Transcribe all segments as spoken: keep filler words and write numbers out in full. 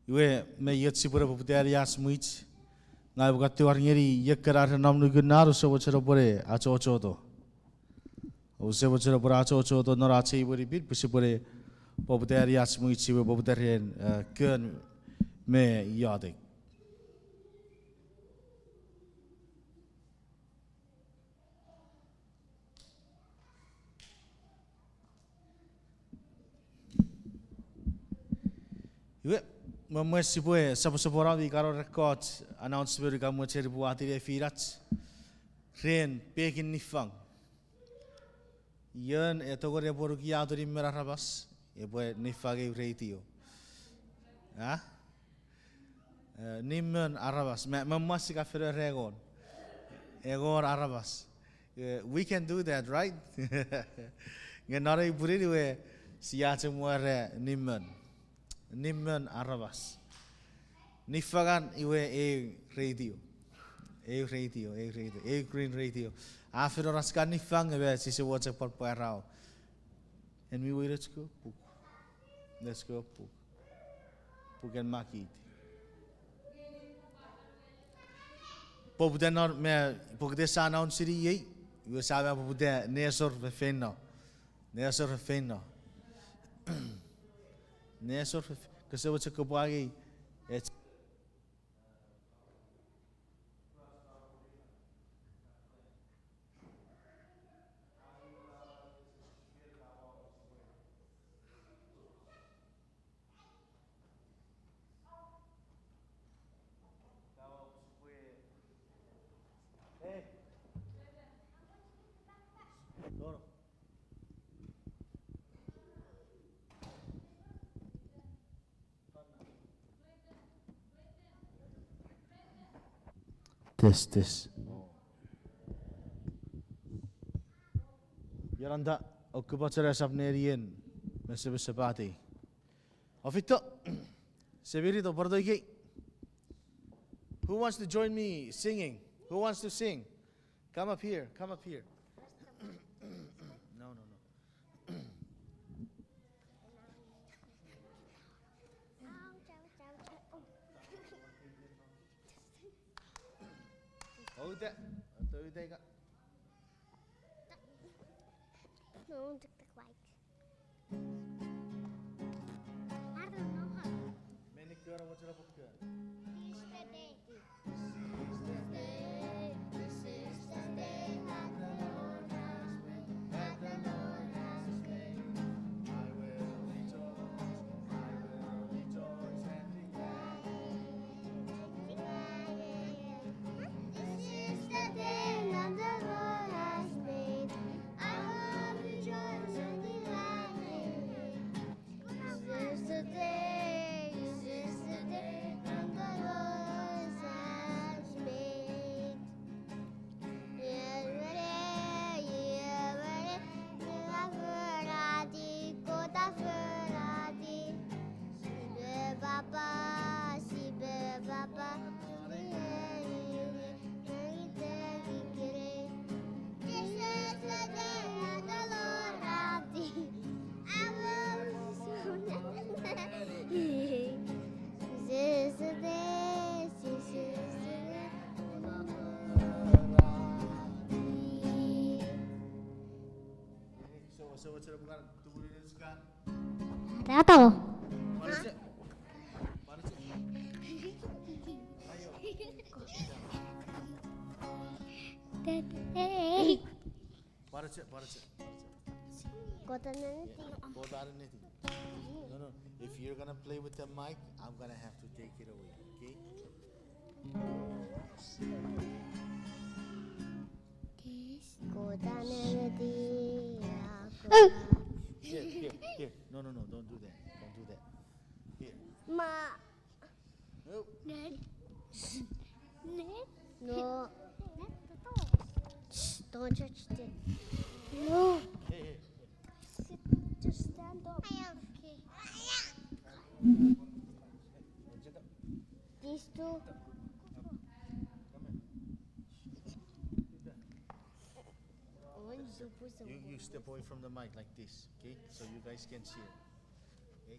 Iwe, me iet sipwene poputani ach mwich, ngang upwe kan tingor ngeni iekkenan re nom nukun na, use mochen oupwene achocho to. Use mochen oupwene achocho to non ach ei mwenipin, pwe sipwene poputani ach mwich, iwe poputa ren, eh, kon me iotek. Iwe, me mwen sipwe soposopono mi kan wor ekkoch announcement ika mwen cheni pwe ua tine finach ren pekin niffang. Ion e tongeni epwe nukiato nimmen aramas, epwe niffang eu radio. A? Eh, nimmen aramas. Me, me mwen sia kan fori engon. Engon aramas. Eh, we can do that, right? Nge non ei pwinin iwe sia chok mwo era nimmen. Nimmen aramas. Niffangan iwe eu radio. Eu radio, eu radio, eu green radio. A fen ach kan niffang, nge sise mochen pwan pwarata. En mi wei, let's go, puk. Let's go, puk. Puken makit. Poputa non me, pokiten sa announce-ini ei, iwe sa ma poputa nesor feinfeino. Nesor feinfeino. Nesor fe-, kose mochen kopwe angei, eh, Test, test. Yolanda, okkupachen esap nenien mesepesepati. Ofito, Semirito, Portoike. Who wants to join me singing? Who wants to sing? Come up here, come up here. No, no, no. Outa, outa, outa ika. No, tuk, tuk, light. I don't know how. Meni kora wachara pukka. This is the day. This is the day. This is the day that the Lord has made. That the Lord has made. I will rejoice. I will rejoice and be glad in it. This is the day that the Lord has made. I will rejoice and be glad in it. This is the day, this is the day that the Lord has made. Iei wene, iei wene, Kot a forati, Kot a forati. Sipwe pwapwa, sipwe pwapwa, iei wene. Tato. Hey. Pwarache, pwarache, pwarache. Kota neneti. Kota neneti. No, no. If you're gonna play with the mic, I'm gonna have to take it away, okay? Kota neneti. Here, here, here. No, no, no. Don't do that. Don't do that. Here. Ma. Nope. Ned. Ned. No. Ned, the dog. Shh, don't touch it. No. Hey, hey, hey. Sit, just stand up. Okay. These two. Come here. Sit down. You, you step away from the mic like this, okay? So you guys can see it. Okay?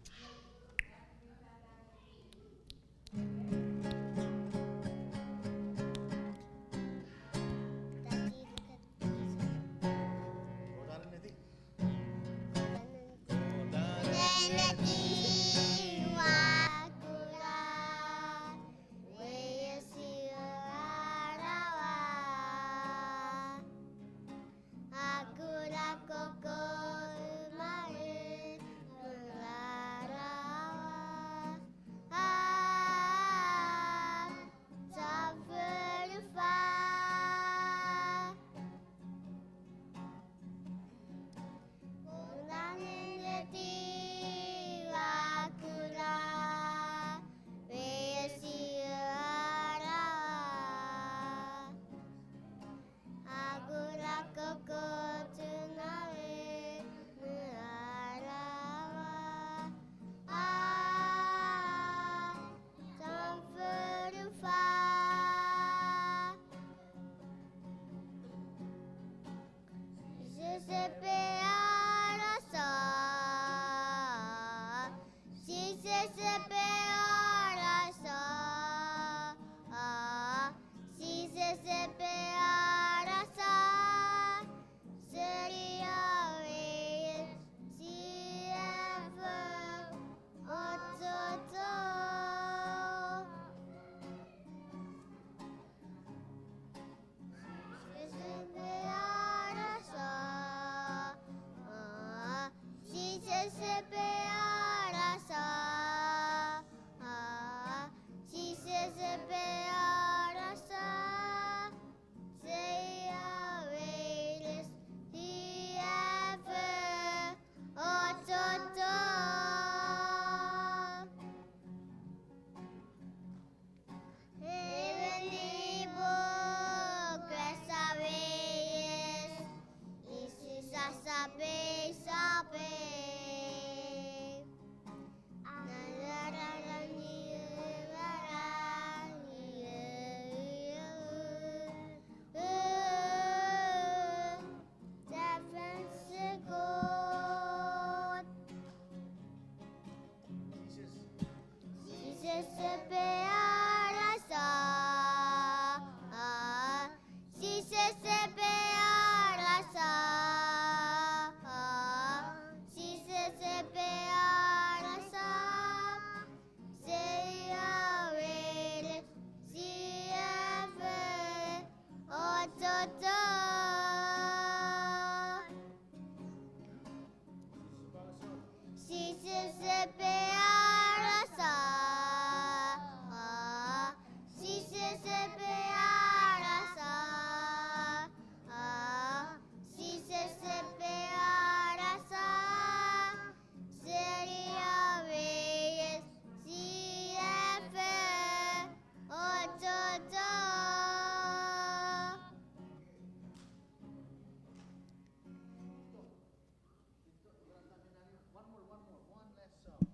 One more, one more, one last song.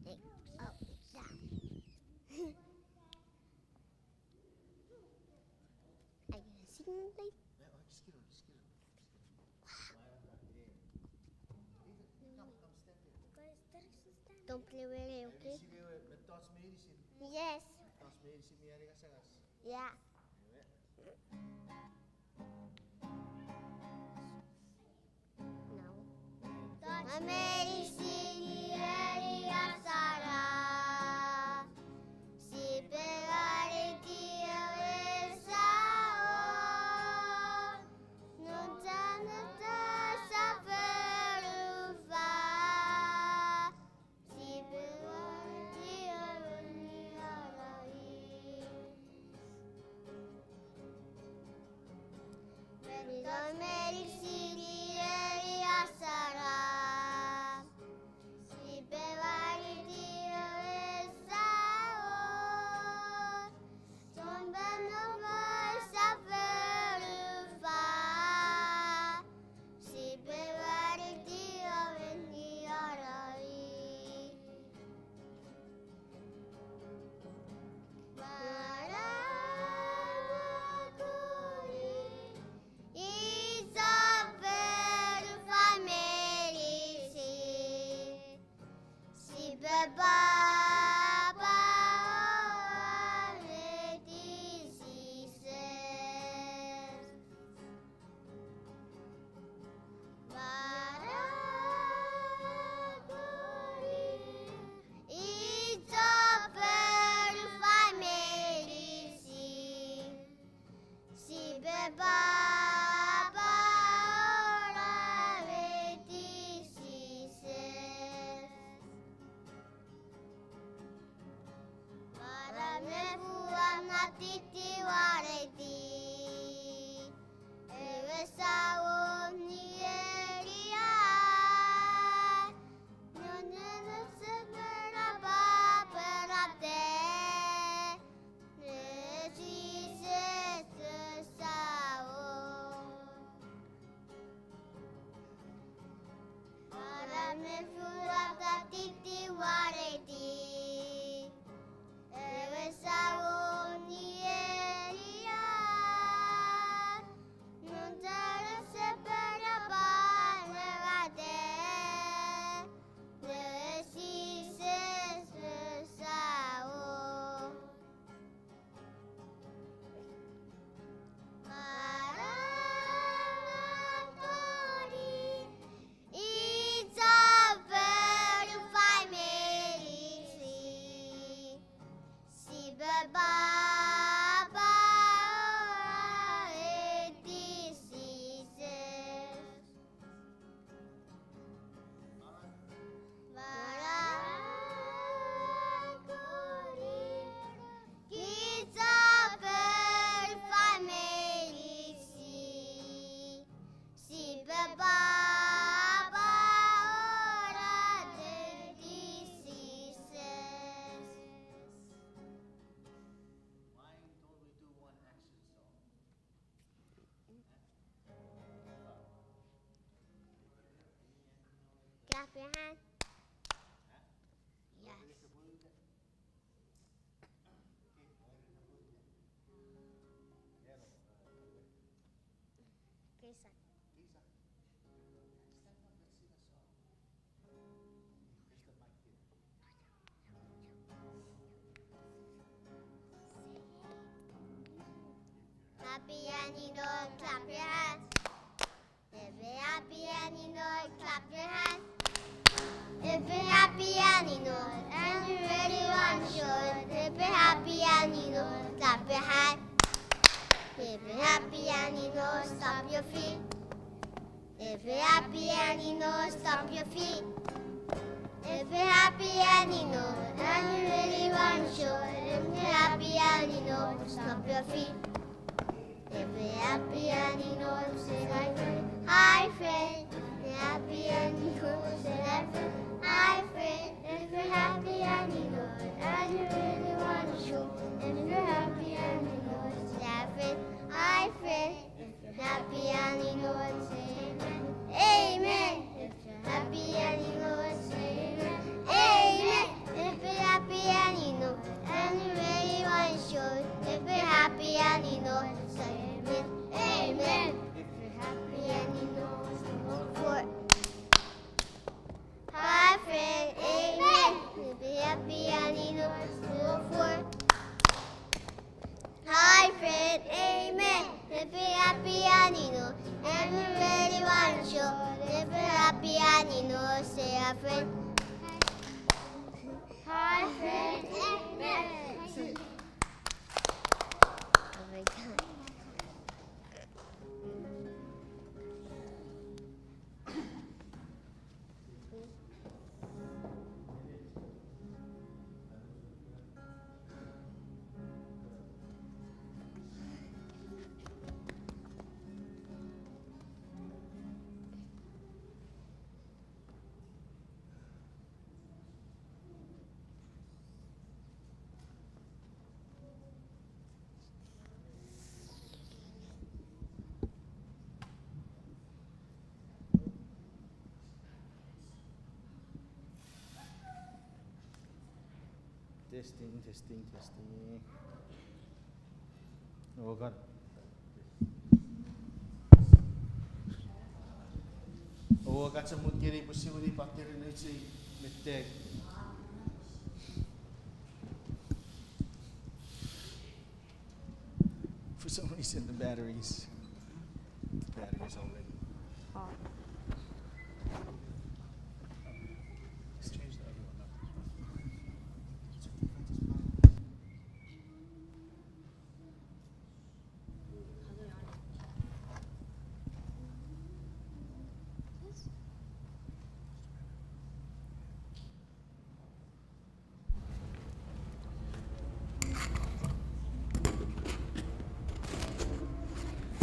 Let me just adjust this. I can sing, like. Yeah, oh, just kidding, just kidding. Don't play with it, okay? Yes. Yeah. No. Behind. Yes. Kisa. Happy and you know it, clap your hands. If you're happy and you know it, clap your hands. If you're happy and you know it, and you really want to show it. If you're happy and you know it, clap your hands. If you're happy and you know it, stomp your feet. If you're happy and you know it, stomp your feet. If you're happy and you know it, and you really want to show it. If you're happy and you know it, stomp your feet. If you're happy and you know it, say hi, friend. Hi, friend. If you're happy and you know it, say hi, friend. Hi, friend. If you're happy and you know it, and you really want to show it. If you're happy and you know it, say hi, friend. Hi, friend. If you're happy and you know it, say amen. Amen. If you're happy and you know it, say amen. Amen. If you're happy and you know it, and you really want to show it. If you're happy and you know it, say amen. Amen. If you're happy and you know it, say four. Hi, friend. Amen. If you're happy and you know it, say four. Hi, friend. Amen. If you're happy and you know, and you really want to show, if you're happy and you know, say hi, friend. Hi, friend. Amen. Oh my God. Testing, testing, testing. Okan. Okan, chok mut ngeni pwe siwini battery nouch ei mettek. For some reason, the batteries, the batteries already. Oh. Let's change the other one up.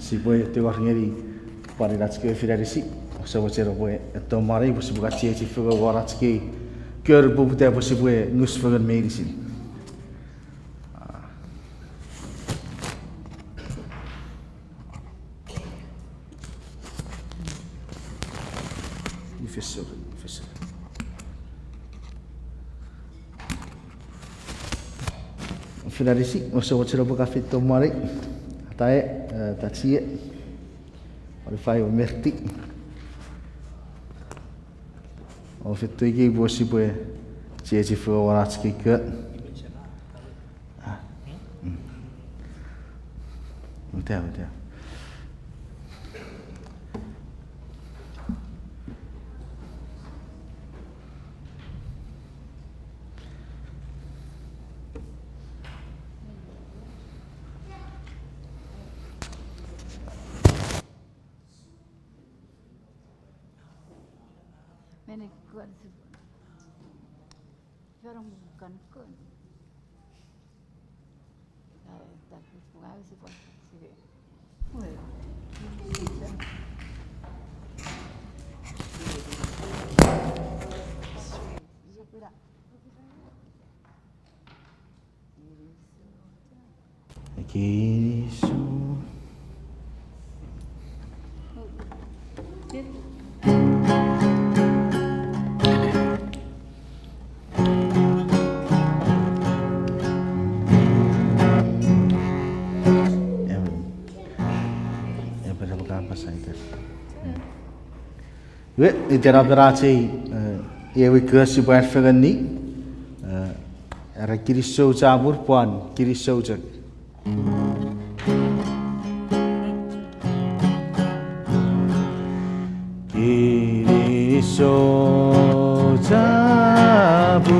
Sipwe tingor ngeni pwan ach kewe fin anisi, ouse mochen pwe etto mwanei pwe sipwe kan chiechi fengen won ach kei kon, poputa pwe sipwe ngus fengen meinisin. Ah. Ifesor, ifesor. Fin anisi, ouse mochen pwe ka feito mwanei. Ataei, eh, tachie. Ori fai o merti. O feito ikei pwe sipwe chiechi fengen won ach kei kon. Ah. Mm. Uta, uta. Mene kuan sipun. Fero mu kan kun. Kinisou. Iwe, itenapen ach ei, eh, ewe kos sipwe an fengeni, eh, era kinisou chapur pwan kinisou chok. Kinisou chapur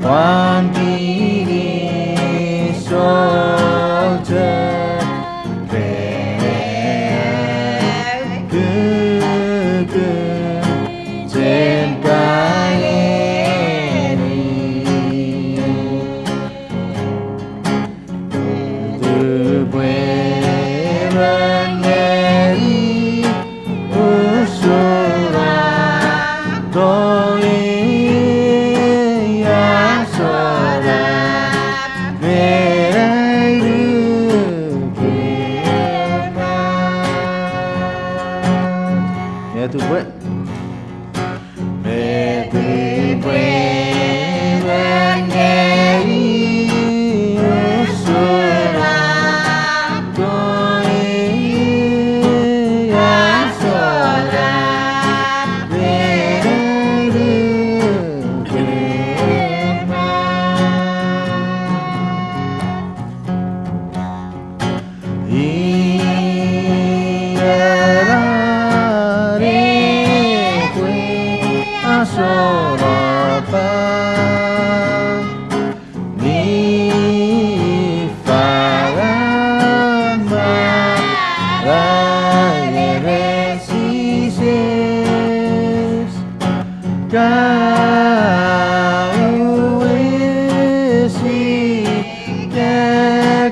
pwan kinisou chok. Kuku chen kaeni. Tupwe ren ngeni usun a tongei a sona me ai luku. Nge tupwe. Met upwe ren ngeni usun a tongei a sona me ai luku. Ina epwe asoropa mi fangan ma ran ere Jises. Ka uwesi ka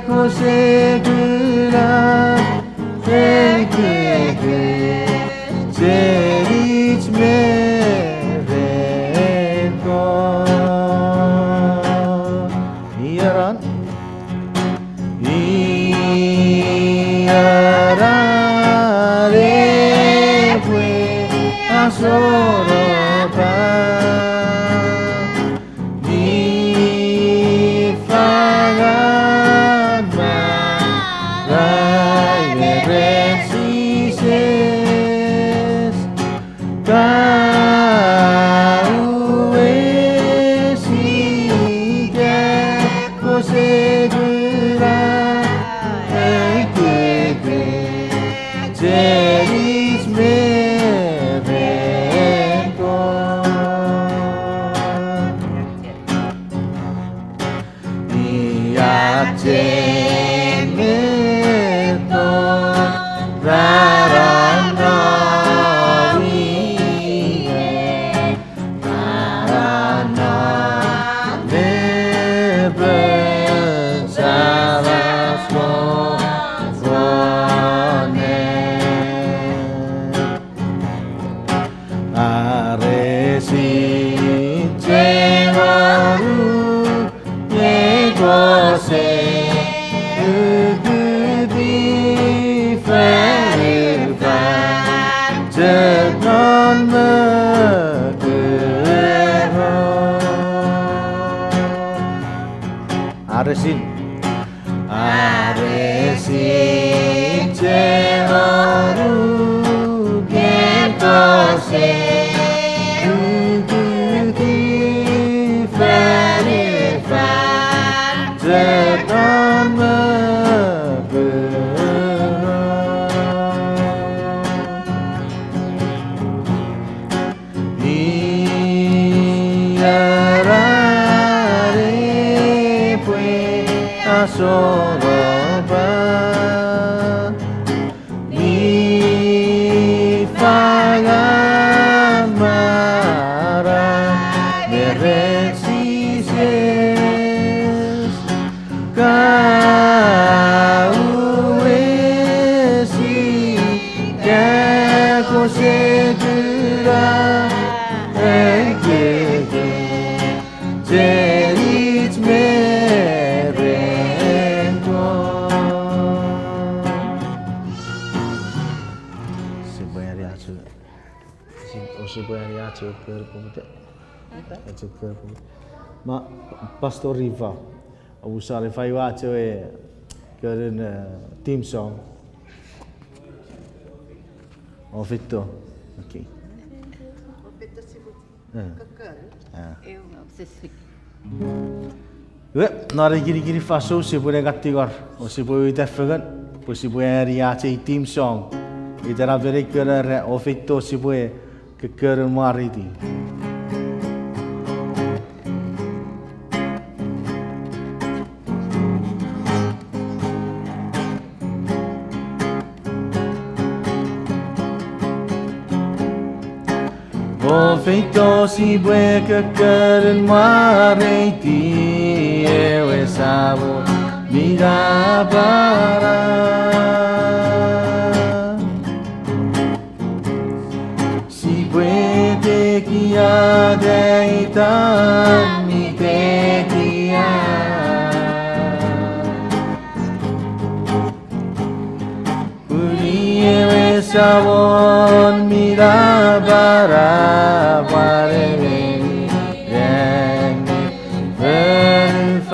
kose kuna ekeke chenich me ren Kot. Ieran. Ieran epwe asoropa mi fangan ma ran ere Jises. Ka uwesi ka kose kuna ekeke chenich me ren Kot. Ia chen me to raran no ie, raran no nepe saras wone. Are si chemonu nge kose ukuti fanufan chok non mokurom. Are si Are si chemonu nge kose ukuti fanufan chok non mokurom. Ia epwe asoropa mi fangan ma ran ere Jises. Ka uwesi ka kose kuna ekeke chenich me ren Kot. Sipwe ani achu. Sipwe ani achu kori pumute. Achu kori pumute. Ma, Pastor Riva. Omusale fai wacho e keren, eh, theme song. O fito. Okay. Eh. Ah. Iwe, non ei kinikinin fansoun sipwe ne kan tingor o sipwe uta fengen pwe sipwe ani ach ei theme song. Itenapen ei kona ra O feito sipwe kokkonun mwareiti. O feito sipwe kokkonun mwareiti ewe Samon mi napanap. Sipwe tekia ita mi tekia. Pun i ewe Samon mi napanap, a pwan emweni ren fonufan,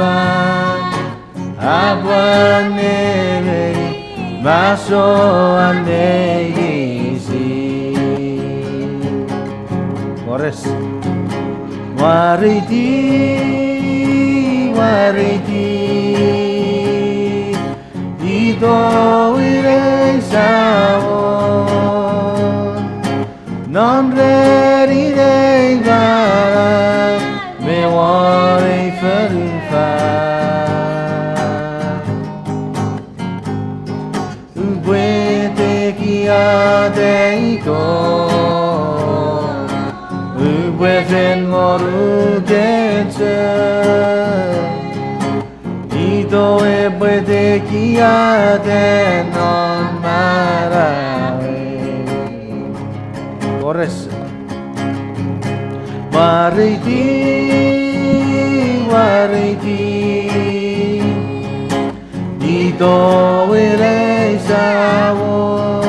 a pwan emweni masoan meinisin. Chorus. Mwareiti, mwareiti, ito inei Samon, non ren inei manau me won ei fonufan. Upwe tekia ita, upwe fen ngonuk chok, ito epwe tekia non manauei. Chorus. Mwareiti, mwareiti, ito inei Samon,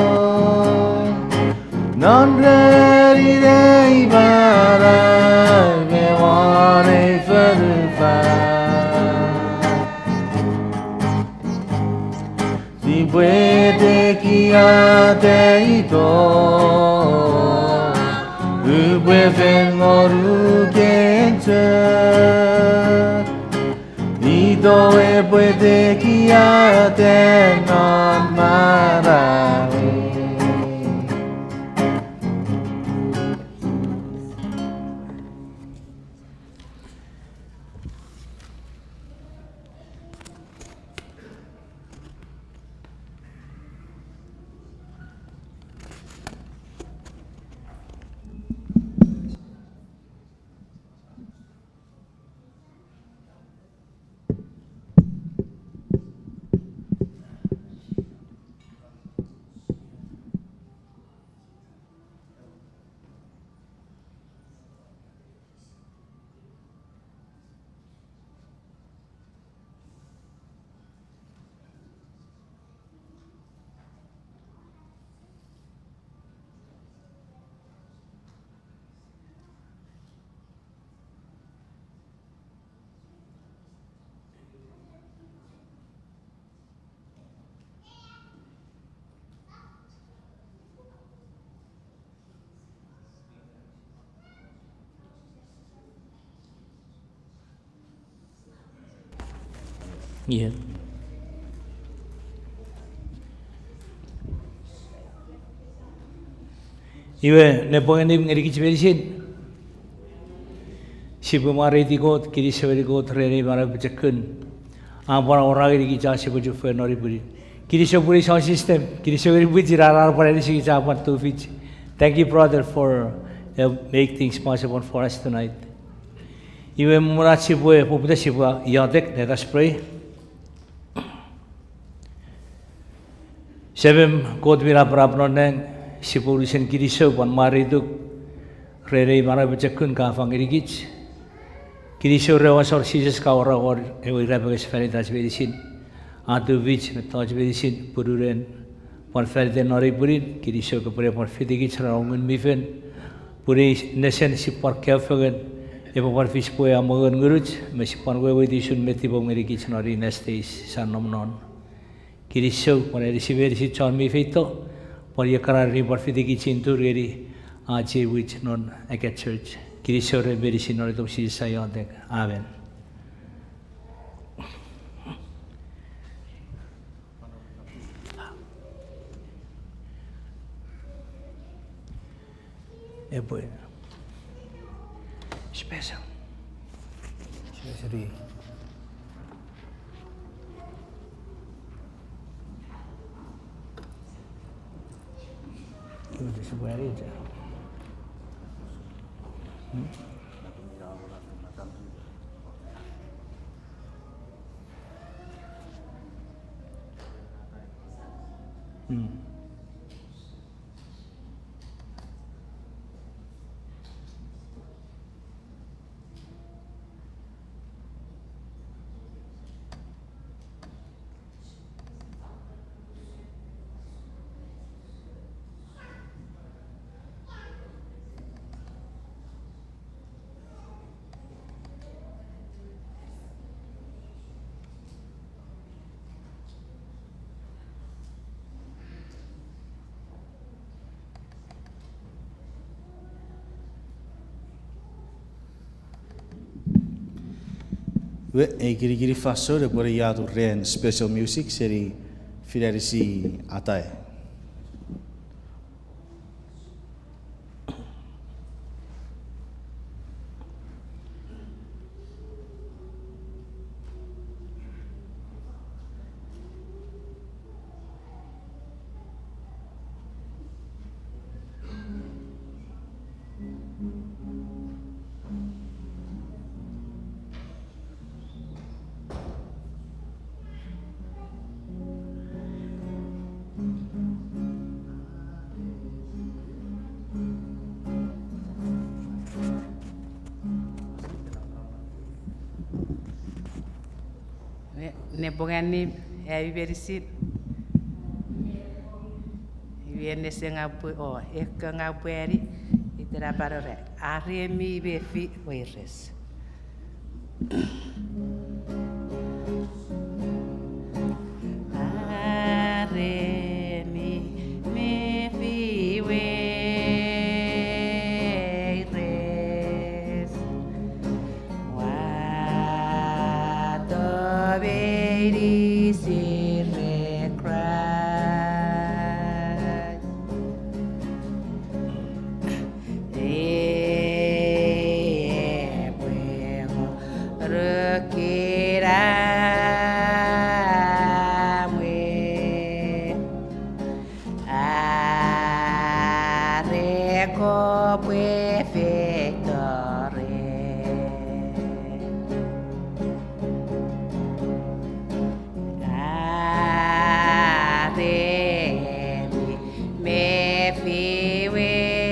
non ren inei manau me won ei fonufan. Sipwe tekia ita, upwe fen ngonuk chok, ito epwe tekia non manauei. Ie. Iwe, nepwongeni ngenikich meinisin, sipwe mwareiti Kot, kinisou ngeni Kot ren ei manau pochokun a pwan awora ngenikich ach sipwe chufengen non ei pwinin. Kinisou pwe sound system, kinisou ngeni pwiich ina ra pwan anisikich a pwan tufich. Thank you, brother, for, uh, make things possible for us tonight. Iwe mwen ach sipwe poputa sipwe iotek, let us pray. Semem Kot mi napanap non nang, sipwe unusen kinisou pwan mwareituk ren ei manau pochokun ka fang ngenikich. Kinisou ren ewe Samon Jises ka awora won ewe irapenges fan itach meinisin, a tufich mettoch meinisin, pwonuren pwan fan iten non ei pwinin. Kinisou kopwe pwan fitikich ren ewe Ngun mi Fel, pwe nesen sipwe pwan kaeo fengen, epwe pwan fis pwe a mongo ngunuch me sipwe pwan weweiti usun met epwe ngenikich non ei last days sia nom non. Kinisou pwan anisi meinisin chon mi feito, pwan iei kana ir mi pwan fitikich in tur ngeni Ach ei wich non Eka Church, kinisou ren meinisin non itom Jises ai iotek. Amen. Epwe special. Special. Iwe, ei kinikinin fansoun epwe ne iotek ren special music seni Fin Anisi Atai. Ne, nepwong annim ami meinisin. Iwe nesen nga pwe, o, ekkewe nga pwe ani, itenapan ora, are mi mefi weires. Are mi mefi weires. Wato meinisin ren Kraist. Epwe ngonuk kinamwe, are kopwe feito ren. Are mi mefi weires.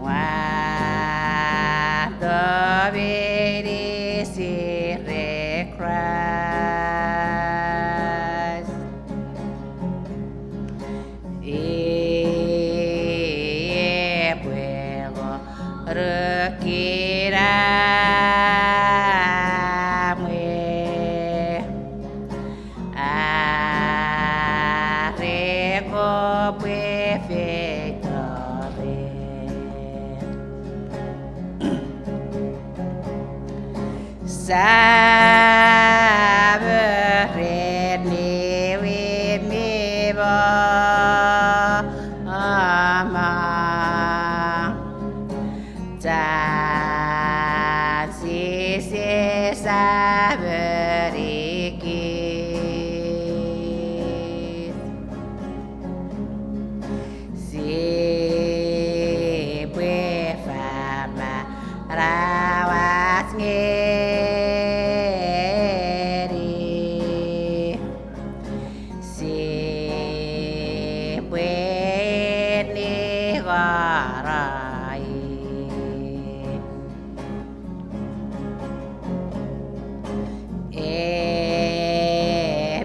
Wato meinisin ren Kraist. Epwe ngonuk kinamwe, are kopwe feito ren. Sa meren niwin mi mo ama. Chan Jises a merikich. Sipwe fama rawach ngeni. Sipwe nikorai. E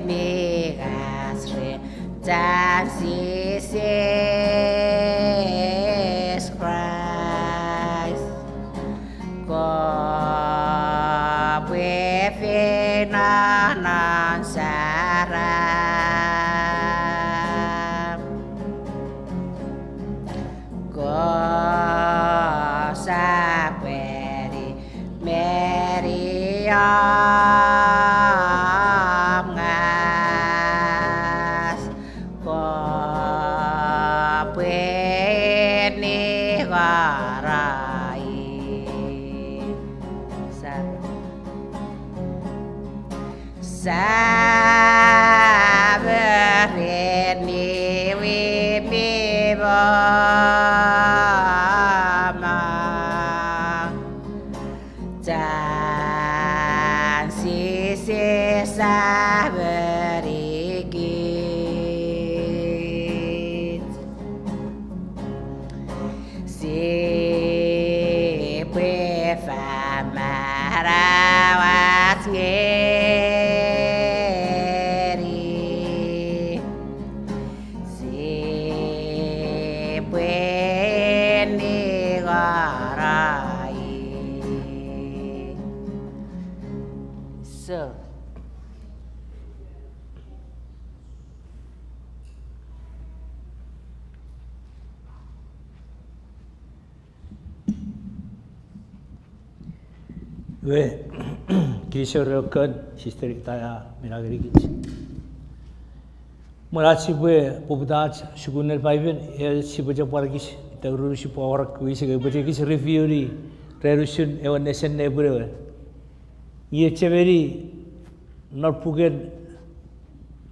mi kas ren chan Jises Kraist. Kopwe feino non saram. Ngas kopwe nikorai. Sa- Sameren niwin mi mama. Chan Jises a merikich. Sipwe famarawach ngeni. Sipwe nikorai. So. Iwe, kinisou ren ewe kon, Sister Itaya, mi ngenikich. Mwen ach sipwe poputa ach sukun ren Paipen, e sipwe chok pwan ekis, ita ururu sipwe awora wis ika pwe chok ekis review-ni ren usun ewe nesen nepwin ewe. Iei chechemeni non puken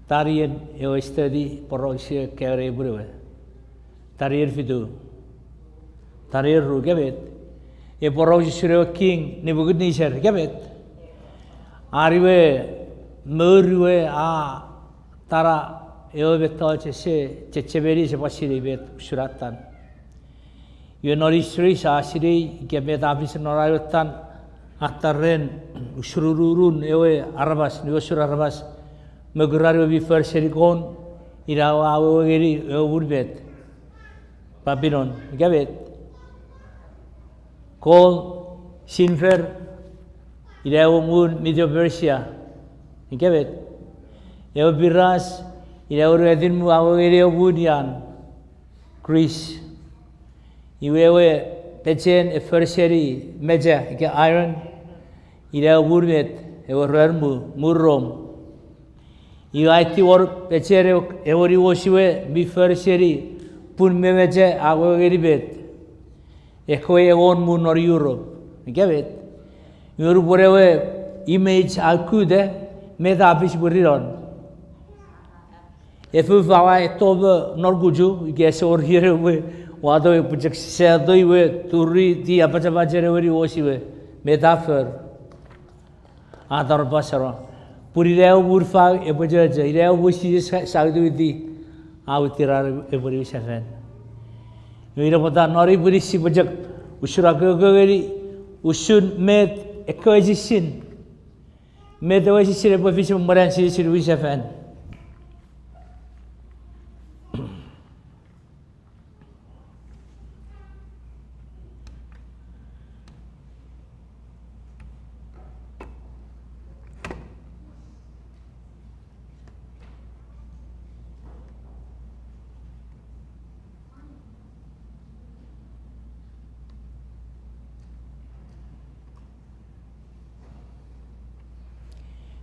Taniel ewe study poraus sia kaeo nepwin ewe. Taniel fitu. Taniel ru, ika met? E poraus usun ewe king Nebuchadnezzar, ika met? An iwe mour we a tana ewe mettoch ese chechemeni, ese pwan sinei met usun a tan. Iwe non history sia sinei ika met a fis non ewe tan, a tan ren usururun ewe aramas, niwosun aramas, mokuran we mi for seni kon, ina we a wewe ngeni ewe muun met, Babilon, ika met? Gold, silver, ina ewe muun Medo-Persia, ika met? Ewe piras, ina ewe ruatin muu a wewe ngeni ewe muun ian, Greece. Iwe ewe pechen e for seni mecha ika iron, ina ewe muun met, ewe ruatin muu, muun Rom. Iwe aiti wor pechen ewe, ewe niwosun we mi for seni pun me mecha a wewe ngeni met, ekkewe engon muu non Europe, ika met? Iwe nupwen ewe image a kutta, met a fis mwirin non? Efufu a wa etomo non kuchu, ika ese wor ier epwe wato, epwe chok sato iwe turiti apachapach ewe niwosun we, met a for? A taropaseno. Pun ina ewe muun fau epwe chocho, ina ewe muun Jises sa-, sa witiwiti, a witi ran epwe niwinsefan. Iwe ina pwata non ei pwinin sipwe chok usun akoko ngeni, usun met ekkewe esisin. Met ewe esisin epwe fis mwen an Jises niwinsefan.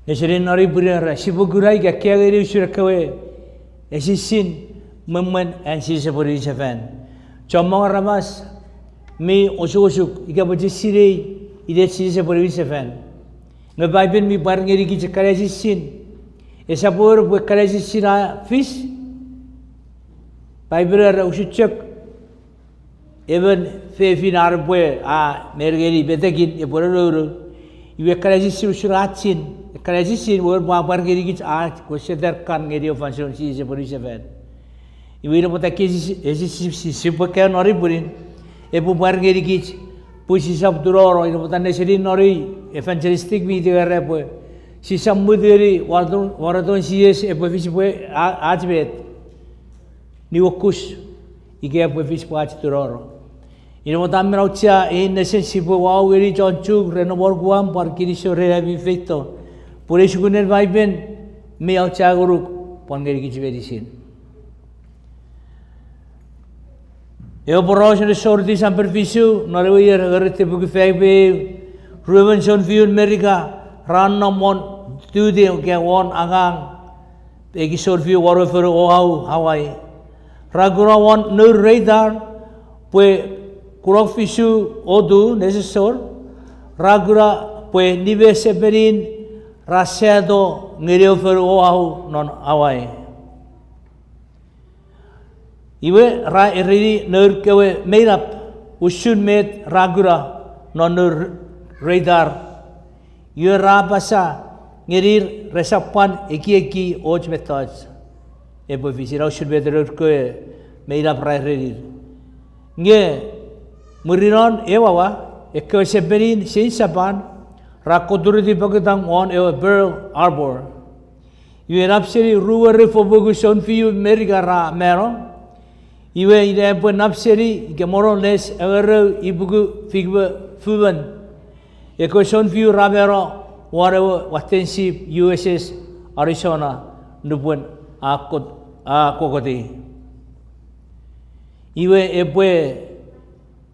Nesenin non ei pwinin ra, sipwe kuna ika kaeo ngeni usun ekkewe esisin mwen mwen an Jises epwe niwinsefan. Chommong aramas mi osukosuk ika pwe chok sinei inet Jises epwe niwinsefan. Nge Paipen mi pwar ngenikich ekkana esisin. Esap wor pwe ekkana esisin a fis. Paipen era usun chok emon fefin ar epwe a mer ngeni metekin epwe nonouno. Iwe ekkana esisin usun ach sin, ekkana esisin wor pwe a pwar ngenikich ach kosseter kan ngeni ewe fansoun Jises epwe niwinsefan. Iwe ina pwata ekkei esisin, esisin sipwe kaeo non ei pwinin, epwe pwar ngenikich pwe sisap tunono. Ina pwata nesenin non ei evangelistic meeting era pwe sisap mut ngeni wareton, wareton Jises epwe fis pwe a-, ach met, niuokus, ika epwe fis pwe ach tunono. Ina pwata mi auchea ei nesen sipwe wau ngeni chon Chuuk ren nomor Kuam pwan kinisou ren ami feito. Pun ei sukunen Paipen mi auchea ngonuk pwan ngenikich meinisin. Ewe poraus ne sorti samper fisu non ewe ier engorou tipuku faik me eu, ruemon sounfiun Merika ra nom won duty ika won angang, ekis sounfiu wanu fonu oau Hawaii. Ra kuna won nour radar pwe kunok fisu o tiu nesosor, ra kuna pwe nime sepenin ra sato ngeni ewe fonu oau non Hawaii. Iwe ra ereni nour kewe meinap usun met ra kuna non nour radar. Iwe ra apasa ngenir resap pwan ekieki och mettoch epwe fis. Ina usun met nour kewe meinap ra erenir. Nge mwirin non ew awa, ekkewe sepenin seni Japan ra koturutiw pokiten won ewe Pearl Harbor. Iwe nap seni ruerou fopuku sounfiu Merika ra mano. Iwe ina epwe nap seni ika more or less engerou ipuku fik me fumon ekkewe sounfiu ra mano won ewe watten sip U S S Arizona nupwen a kot-, a kokoti. Iwe epwe,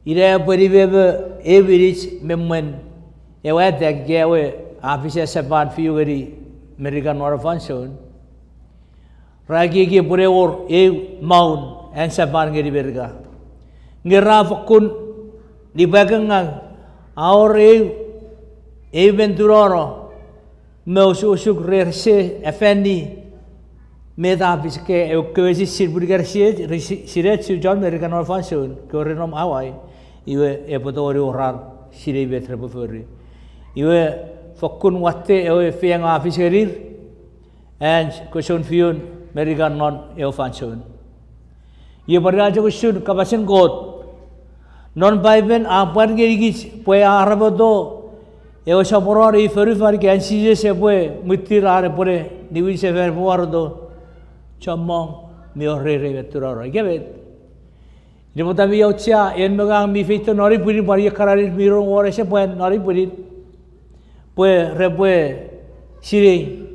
ina epwe nime me ew minich me mwen ewe attack ika ewe a fis an Japan fiu ngeni Merika non fansoun. Ra ekieki pwe epwe wor eu maun an Japan ngeni Merika. Nge ra fokkun nipwakingaw, a wor eu, eu men tunono me osukosuk re rese afanni met a fis ika ekkewe esisin pun ika rese, rese, rese chiwen chon Merika non fansoun kewe re nom Hawaii, iwe epwe tongeni wor ar sinei met repwe fori. Iwe fokkun watte ewe feiengaw a fis ngenir an ekkewe sounfiun Merika non ewe fansoun. Iwe pwan ina chok usun kapasen Kot non Paipen a pwar ngenikich pwe a arapoto ewe soponon ei fonufan ika an Jises epwe mwitir an epwene niwin sefan epwe wareto chommong mi orere me tunono. Ika met? Ina pwata mi auchea en me ngang mi feito non ei pwinin pwan iei kana ir mi rong won ese pwan non ei pwinin pwe repwe sinei,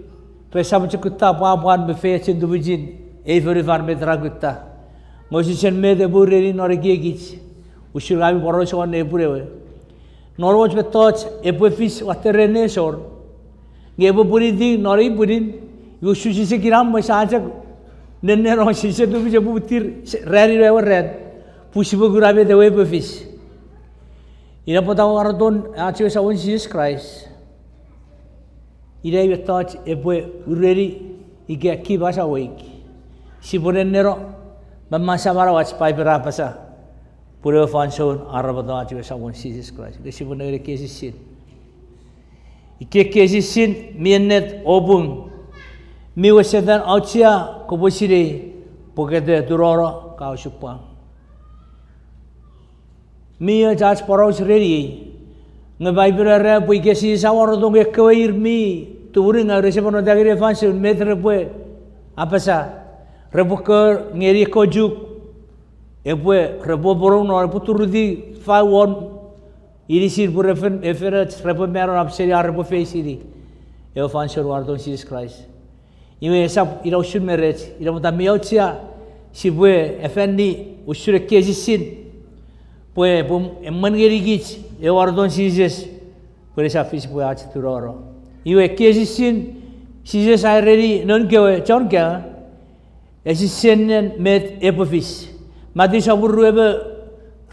resap chok kutta pwapwan me feiochun tufichin ei fonufan met ra kutta. Nge usun met epwe ureni non ekiekich, usun ami poraus won nepwin ewe, non och mettoch epwe fis watte ren nesor, nge epwe pwiniti non ei pwinin, iwe usun sise kinamwe, sia chok nenneno, sise tufich, epwe mwitir, se-, ran ina ewe ran pwe sipwe kuna met ewe epwe fis. Ina pwata wareton ach we Samon Jises Kraist, ina ewe mettoch epwe ureni ika keep us awake. Sipwe nenneno me masamanawach, Paipen a apasa pwe ewe fansoun arapoto ach we Samon Jises Kraist. Ika sipwe nengeni ekkei esisin. Ika ekkei esisin mi ennet o pung, mi wesetan auchea kopwe sinei pwe kete tunono ka osupwang. Mi och ach poraus reniei, nge Paipen a era pwe ika Jises a wareto nge ekkewe ir mi tumunungaw rese pwan ota ngeni ewe fansoun met repwe apasa, repwe kor ngeni ekkochuk, epwe, repwe porouno, epwe turutiw fau won inisin pwe refen-, efenoch repwe mano nap seni ar repwe feisini ewe fansoun wareton Jises Kraist. Iwe esap ina usun me rech, ina pwata mi auchea sipwe afanni usun ekkei esisin pwe, pwe emwen ngenikich ewe wareton Jises pwe resap fis pwe ach tunono. Iwe ekkei esisin Jises a ereni noun kewe, chon kaeo, esisinen met epwe fis. Matiu sopun rue me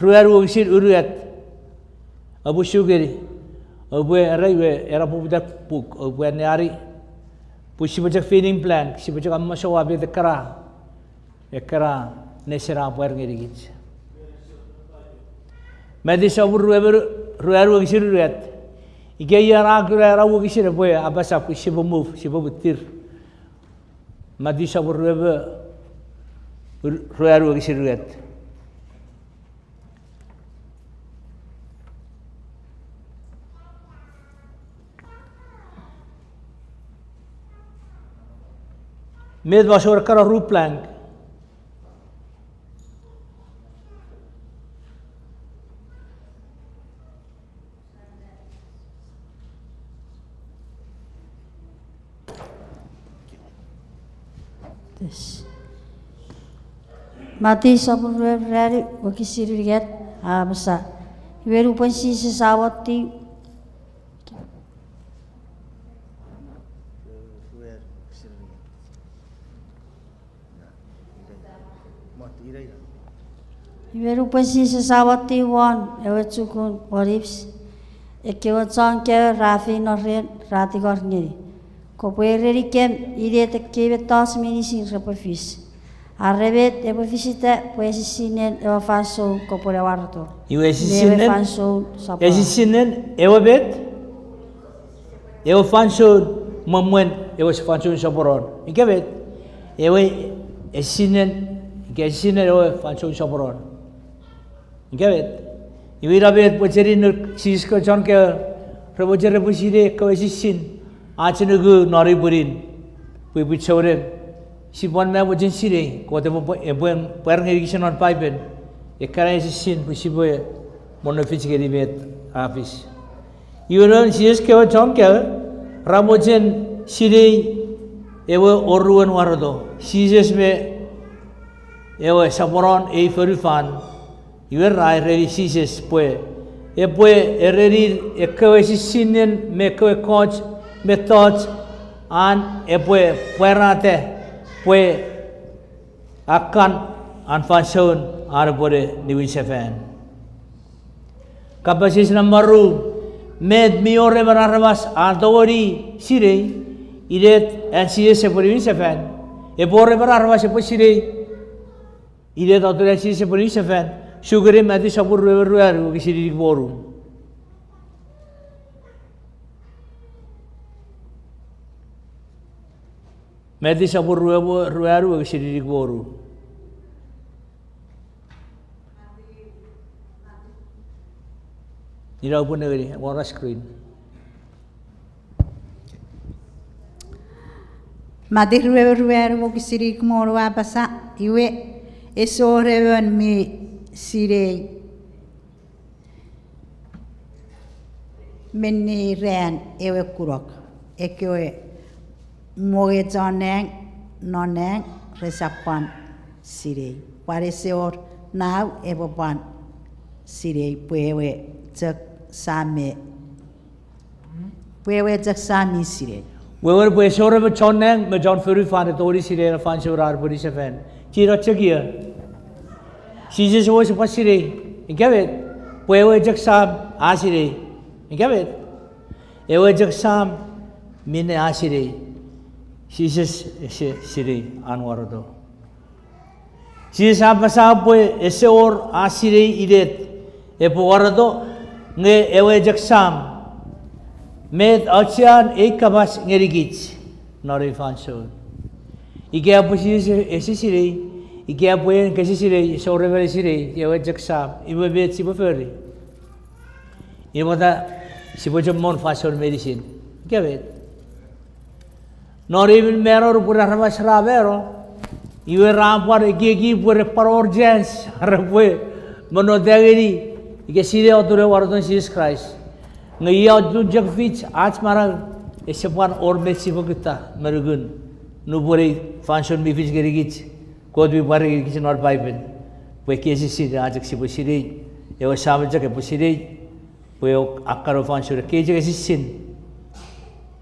ruanu wokisin unungat. Oupwe sukeni. Oupwe era iwe ena poputa puk, oupwe anneani pwe sipwe chok fill in blank, sipwe chok amasoua met ekkana, ekkana nesen a pwar ngenikich. Matiu sopun rue me ruanu wokisin unungat. Ika ion a kuna ena wokisin epwe apasa pwe sipwe move, sipwe mwitir. Matiu sopun rue me ruanu wokisin unungat. Met masouen ekkana ru blank? Matiu sopun rue me ruanu wokisin unungat a apasa, iwe nupwen Jises a mottiw, Iwe nupwen Jises a mot won ewe chukun Olives, ekkewe chon kaeo ra feino ren ra tingor ngeni, kopwe erenikem inet ekkei mettoch meinisin repwe fis, are met epwe fisita pwe esisinnen ewe fansoun kopwe ne wareto, iwe me ewe esisinnen, fansoun soponon. Esisinnen ewe met? Ewe fansoun, mwemwen ewe fansoun soponon. Ika met? Ewe esisinnen, ika esisinnen ewe fansoun soponon. Ika met? Iwe ina met pwe chenin Jises kewe chon kaeo, repwe, repwe sinei ekkewe esisin, ach nuku non ei pwinin, pwipwi souneng, sipwe pwan mochen sinei, Kot epwe, epwe pwar ngeni kich non Paipen ekkana esisin pwe sipwe monofich ngeni met a fis. Iwe non Jises kewe chon kaeo, ra mochen sinei ewe oruen wareto, Jises me ewe soponon ei fonufan. Iwe ra ereni Jises pwe epwe erenir ekkewe esisinnen me ekkewe ekkoch mettoch an epwe pwarata pwe a kan an fansoun an epwe ne niwin sefan. Kapas eis nampa ru, met mi wor emon aramas a tongeni sinei inet an Jises epwe niwin sefan? Epwe wor emon aramas epwe sinei inet atun an Jises epwe niwin sefan? Sukeni Mati sopun rue me ruanu wokisin inik me wonu. Mati sopun rue me ruanu wokisin inik me wonu. Ina upwe nengeni, won ena screen. Mati rue me ruanu wokisin inik me wonu a apasa, iwe, ese wor emon mi sinei menni ran ewe kunok, ekkewe mongo chon nang non nang resap pwan sinei, pwan ese wor nau epwe pwan sinei, pwe ewe chok Sam me, pwe ewe chok Sam mi sinei. Wewen pwe ese wor emon chon nang me chon fonufan a tongeni sinei ena fansoun an epwe niwin sefan. Chiechi chok ia? Jises ewe ese pwan sinei. Ika met? Pwe ewe chok Sam a sinei. Ika met? Ewe chok Sam minne a sinei. Jises ese sinei an wareto. Jises a apasa pwe ese wor a sinei inet epwe wareto, nge ewe chok Sam. Met auchean ei kapas ngenikich non ei fansoun? Ika pwe Jises ese sinei, ika pwe en kese sinei, ese wor emon a sinei, ewe chok Sam, iwe met sipwe fori? Ina pwata sipwe chok mon fansoun meinisin. Ika met? Non ei minen mano, nupwen aramas ra mano, iwe ra pwan ekieki pwe repwe pwan wor chance repwe monota ngeni ika sinei atun ewe wareton Jises Kraist. Nge ia atun chok fich ach manau, ese pwan wor met sipwe kutta me nukun, nupwen ei fansoun mi fich ngenikich, Kot mi pwari ngenikich non Paipen, pwe ekkei esisin a chok sipwe sinei, ewe Sam chok epwe sinei, pwe a kan ewe fansoun, ekkei chok esisin.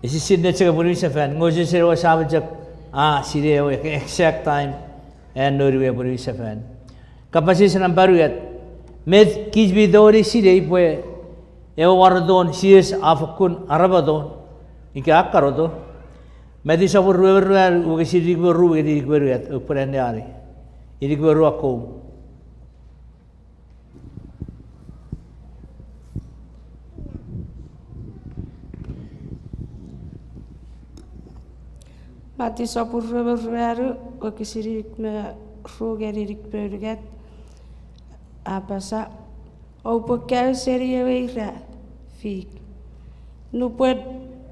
Esisin ne chok epwe niwin sefan, nge wesewesen ewe Sam chok a sinei ewe exact time an Noun we epwe niwin sefan. Kapas eis nampa unungat, met kich mi tongeni sinei pwe ewe wareton Jises a fokkun arapoto ika a karoto? Mati sopun rue me ruanu wokisin inik me ru ngeni inik me unungat, oupwe anneani. Inik me ru akkom. Mati sopun rue me ruanu wokisin inik me ru ngeni inik me unungat, a apasa, oupwe kaeo seni ewe ira fik. Nupwen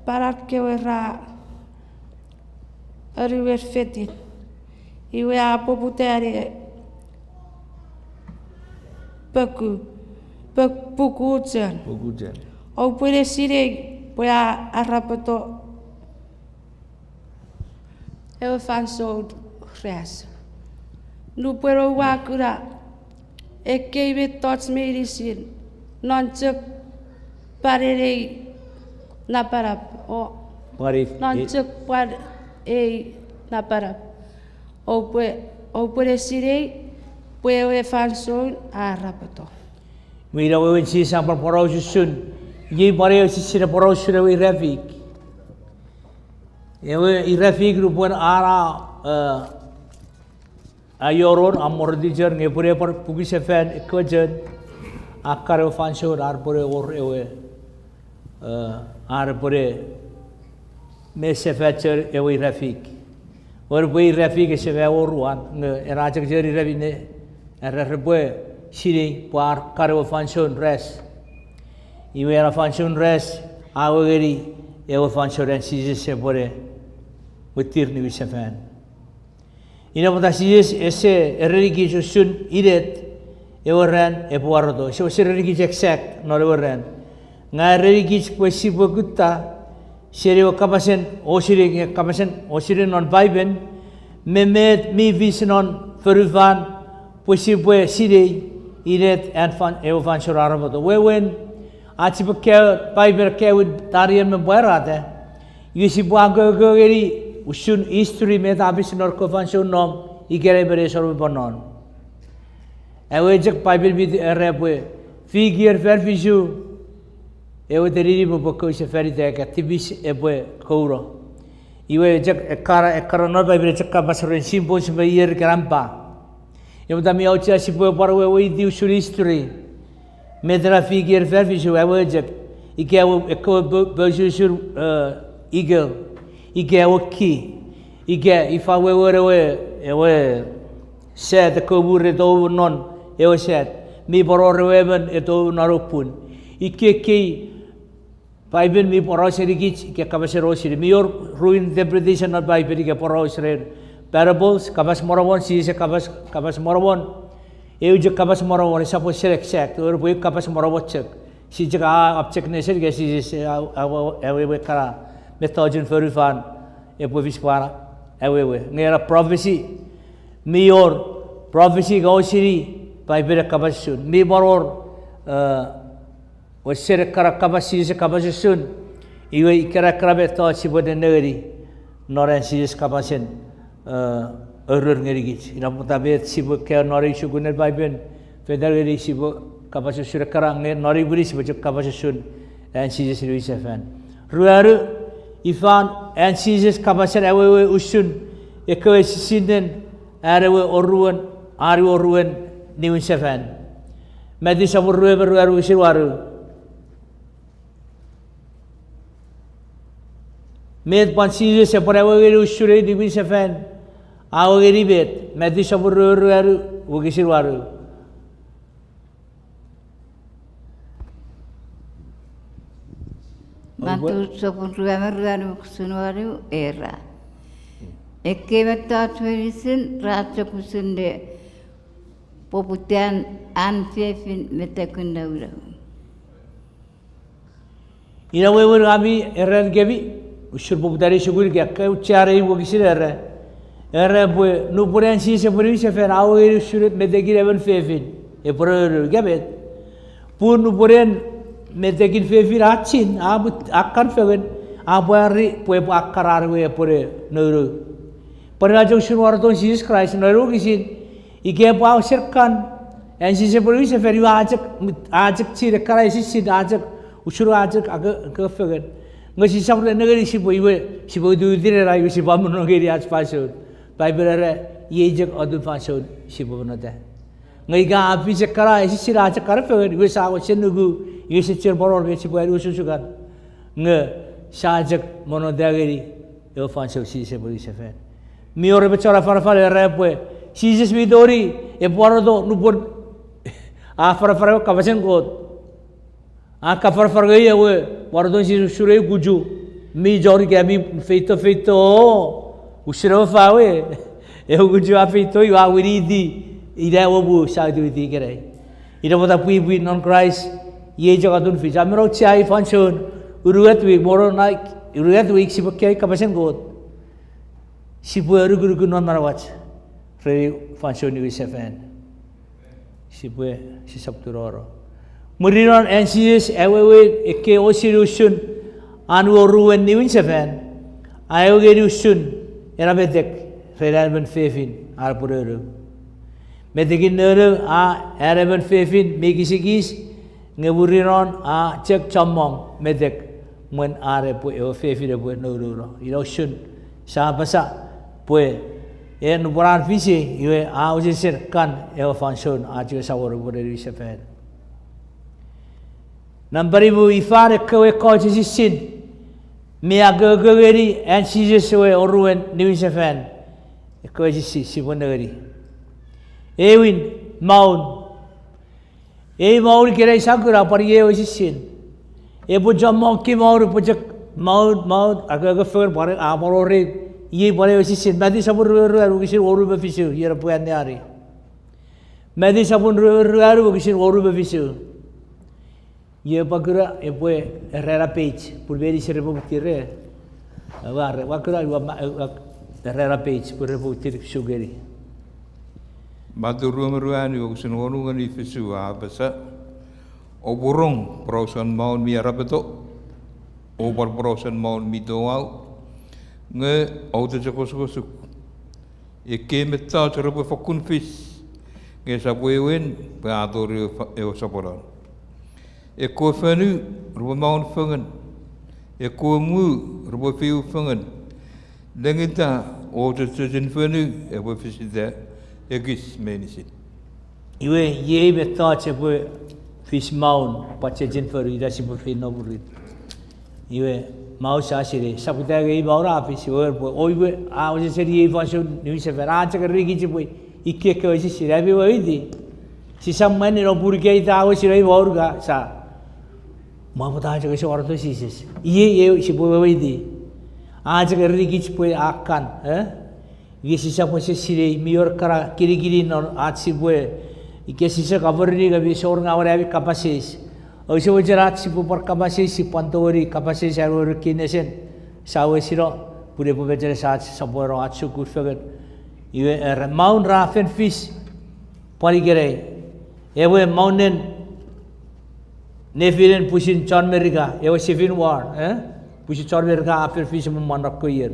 panan kewe ra anuwer fetin, iwe a poputa ne poku, pok-, puku chon. Puku chon. Oupwe ne sinei pwe a arapoto ewe fansoun ras. Nupwen oua kuna ekkei mettoch meinisin, non chok pwan ei napanap, o, non chok pwan ei napanap, oupwe, oupwe ne sinei Pwe ewe fansoun a arapoto. Mei ina wewen Jises a pwan poraus usun, iei pwan ewe sisine poraus usun ewe irafik. Ewe irafik nupwen a na, eh, aionon, a moritichor, nge pwe ne pwan pukisefan ekkewe chon, a kan ewe fansoun ar pwe ne wor ewe, eh, ar pwe ne mesefan chon ewe irafik. Wor pwe irafik ese mwo wor uwan, nge ena chok chon irafik ne, era repwe sinei pwe ar kan ewe fansoun res. Iwe ena fansoun res, a we ngeni ewe fansoun an Jises epwe ne mwitir niwinsefan. Ina pwata Jises ese erenikich usun inet ewe ran epwe wareto. Ese wes erenikich exact non ewe ran. Nge a erenikich pwe sipwe kutta seni ewe kapasen osini, nge kapasen osini non Paipen, me met mi fis non fonufan, pwe sipwe sinei inet an fan-, ewe fansoun arapoto. Wewen, ach sipwe kaeo Paipen, kaeo Daniel me pwarata, iwe sipwe akoko ngeni usun history met a fis non ekkewe fansoun nom, ikenai me nesorum pwan non. Ewe chok Paipen mi era pwe, fik ier fan fisu, ewe teninimw epwe kousefanita ika tipis epwe kouno. Iwe chok ekkana, ekkana non Paipen chok kapas ren symbols me ier ika nampa. Ina pwata mi auchea sipwe pwan weweiti usun history. Met ena fik ier fan fisu, ewe chok, ika ewe, ekkewe po-, poususun, eh, eagle, ika ewe key, ika ifa wewen ewe, ewe sat, ekkewe mur e tou non ewe sat, mi pwan wor ewe emon e tou non ewe pun. Ika ekkei Paipen mi poraus ngenikich ika kapasen osini. Mi wor ruu interpretation non Paipen ika poraus ren parables, kapas monomon, Jises kapas, kapas monomon. Eu chok kapas monomon, esap wesen exact, wor pwe kapas monomon chok. Si chok a object nesen ika Jises a, a, a, awewe kana mettochun fonufan epwe fis pwan awewe. Nge ena prophecy, mi wor prophecy ika osini Paipen e kapas usun. Mi pwan wor, eh, wesen ekkana kapas Jises e kapas usun, iwe ikkena ekkana mettoch sipwe nenengeni non an Jises kapasen, eh, aurour ngenikich. Ina pwata met sipwe kaeo non ei sukunen Paipen, fetan ngeni sipwe kapas usun ekkana, nge non ei pwinin sipwe chok kapas usun an Jises niwinsefan. Ruanu, ifan an Jises kapasen awewe usun ekkewe sisinen an ewe oruen, an ewe oruen niwinsefan. Matiu sopun rue me ruanu wokisin wanu. Met pwan Jises epwe awewe ngeni usun ei niwinsefan? Awewe ngeni met? Matiu sopun rue me ruanu wokisin wanu. Matiu sopun rue me ruanu wokisin wanu era, ekkei mettoch meinisin ra chok usun ne poputan an fefin metekin nounou. Ina wewen ami erenikemi usun poputan ei sukun ika auchean ei wokisin era, era pwe nupwen an Jises epwe niwinsefan, awewe ngeni usun metekin emon fefin epwe nounou ika met. Pun nupwen en metekin fefin a chin, a mut, a kan fengen, a pwari pwe epwe akkan an we epwe ne nounou. Pwan ina chok usun wareton Jises Kraist non ei wokisin, ika epwe ausekan an Jises epwe niwinsefan, iwe a chok, a chok chin ekkana esisin, a chok usun a chok ake, ake fengen. Nge sisap nenengeni sipwe, iwe sipwe witiwiti ena, iwe sipwe mono ngeni ach fansoun. Paipen era, iei chok atun fansoun sipwe monota. Nge ika a fis ekkana esisin a chok kan fengen, iwe sa wesen nuku, iwe ese chiwen pwan wor met sipwe ani osukosukan. Nge sa chok monota ngeni ewe fansoun Jises epwe niwinsefan. Mi wor emon chon afanafan era pwe Jises mi tongeni epwe wareto nupwen a afanafan ewe kapasen Kot. A afanafan ngeni ewe wareton Jises usun ew kuchu mi chon ika mi feito feito, o, usun ewe fau we, ewe kuchu a feito, iwe a winiti ina ewe mu sa witiwiti ikenai. Ina pwata pwipwi non Kraist, iei chok atun fich. A men auchea ei fansoun, unungat wik, moro naik, unungat wik sipwe kaeo kapasen Kot. Sipwe anukunuk non manauach ren fansoun niwinsefan. Sipwe, sisap turuno. Mwirin non an Jises awewe ekkei osini usun an we oruen niwinsefan, a awewe ngeni usun ena metek ren an emon fefin an epwe nounou. Metekin nounou a an emon fefin mi kisikis, nge mwirin non a chok chommong metek mwen an epwe, ewe fefin epwe nounouno. Ina usun sia apasa pwe en nupwen an fis ei, iwe a wesewesen kan ewe fansoun a chok esap wor epwe niwinsefan. Nampa nimu, ifan ekkewe ekkoch esisin mi akoko ngeni an Jises ewe oruen niwinsefan? Ekkewe esisin sipwe nengeni. Ewin, maun. Ei maun ikenai sia kuna pwan iei ewe esisin. Epwe chommong ki maun, epwe chok maun, maun, akoko fengen pwan a pwan wor ei, iei pwan ewe esisin. Mati sopun rue me ruanu wokisin wonu me fisu, iei epwe anneani. Mati sopun rue me ruanu wokisin wonu me fisu. Iei epwe kuna, epwe erana page, pun meinisin repwe muttir. Ua, ua kuna, ua ma-, ua erana page pwe repwe muttir sukeni. Mati rue me ruanu wokisin wonu ngeni fisu a apasa, oupwe rong porausen maun mi arapeto, o pwan porausen maun mi touau, nge outa chok osukosuk. Ekkei mettoch repwe fokkun fis, nge esap wewen pwe a tori ewe fa-, ewe soponon. Ekkewe fonu repwe maun fengen, ekkewe mu repwe fiu fengen, nengita o chechechin fonu epwe fisita ekis meinisin. Iwe iei mettoch epwe fis maun pwan chechechin fonu ina sipwe feino mwirin. Iwe, maun sia sinei, sap ita nge ei maun a fis, iwe pwe, o iwe, a wesewesen iei fansoun niwinsefan, a chok erenikich pwe ikkei ekkewe esisin, ami weweiti. Sisap mwanino pun ika ita a wes ina ei maun ka sa mwa pwata a chok ese waroto Jises. Iei, iei sipwe weweiti. A chok erenikich pwe a kan, e? Iwe sisap wesewesen sinei, mi wor ekkana kinikinin non ach sipwe, ika sise kaporini nge mi sor ngawen ami kapas eis. Ouse mochen ach sipwe pwan kapas eis, sipwe pwan tongeni kapas eis an wor ekkei nesen sia wesino, pun epwe mecheres ach sopweno ach sukun fengen. Iwe era maun ra fen fis pwan ikenai. Ewe maunen nefinen pwisin chon Merika, ewe Civil War, e? Pwisin chon Merika a fen fis mwen mwan akkoier.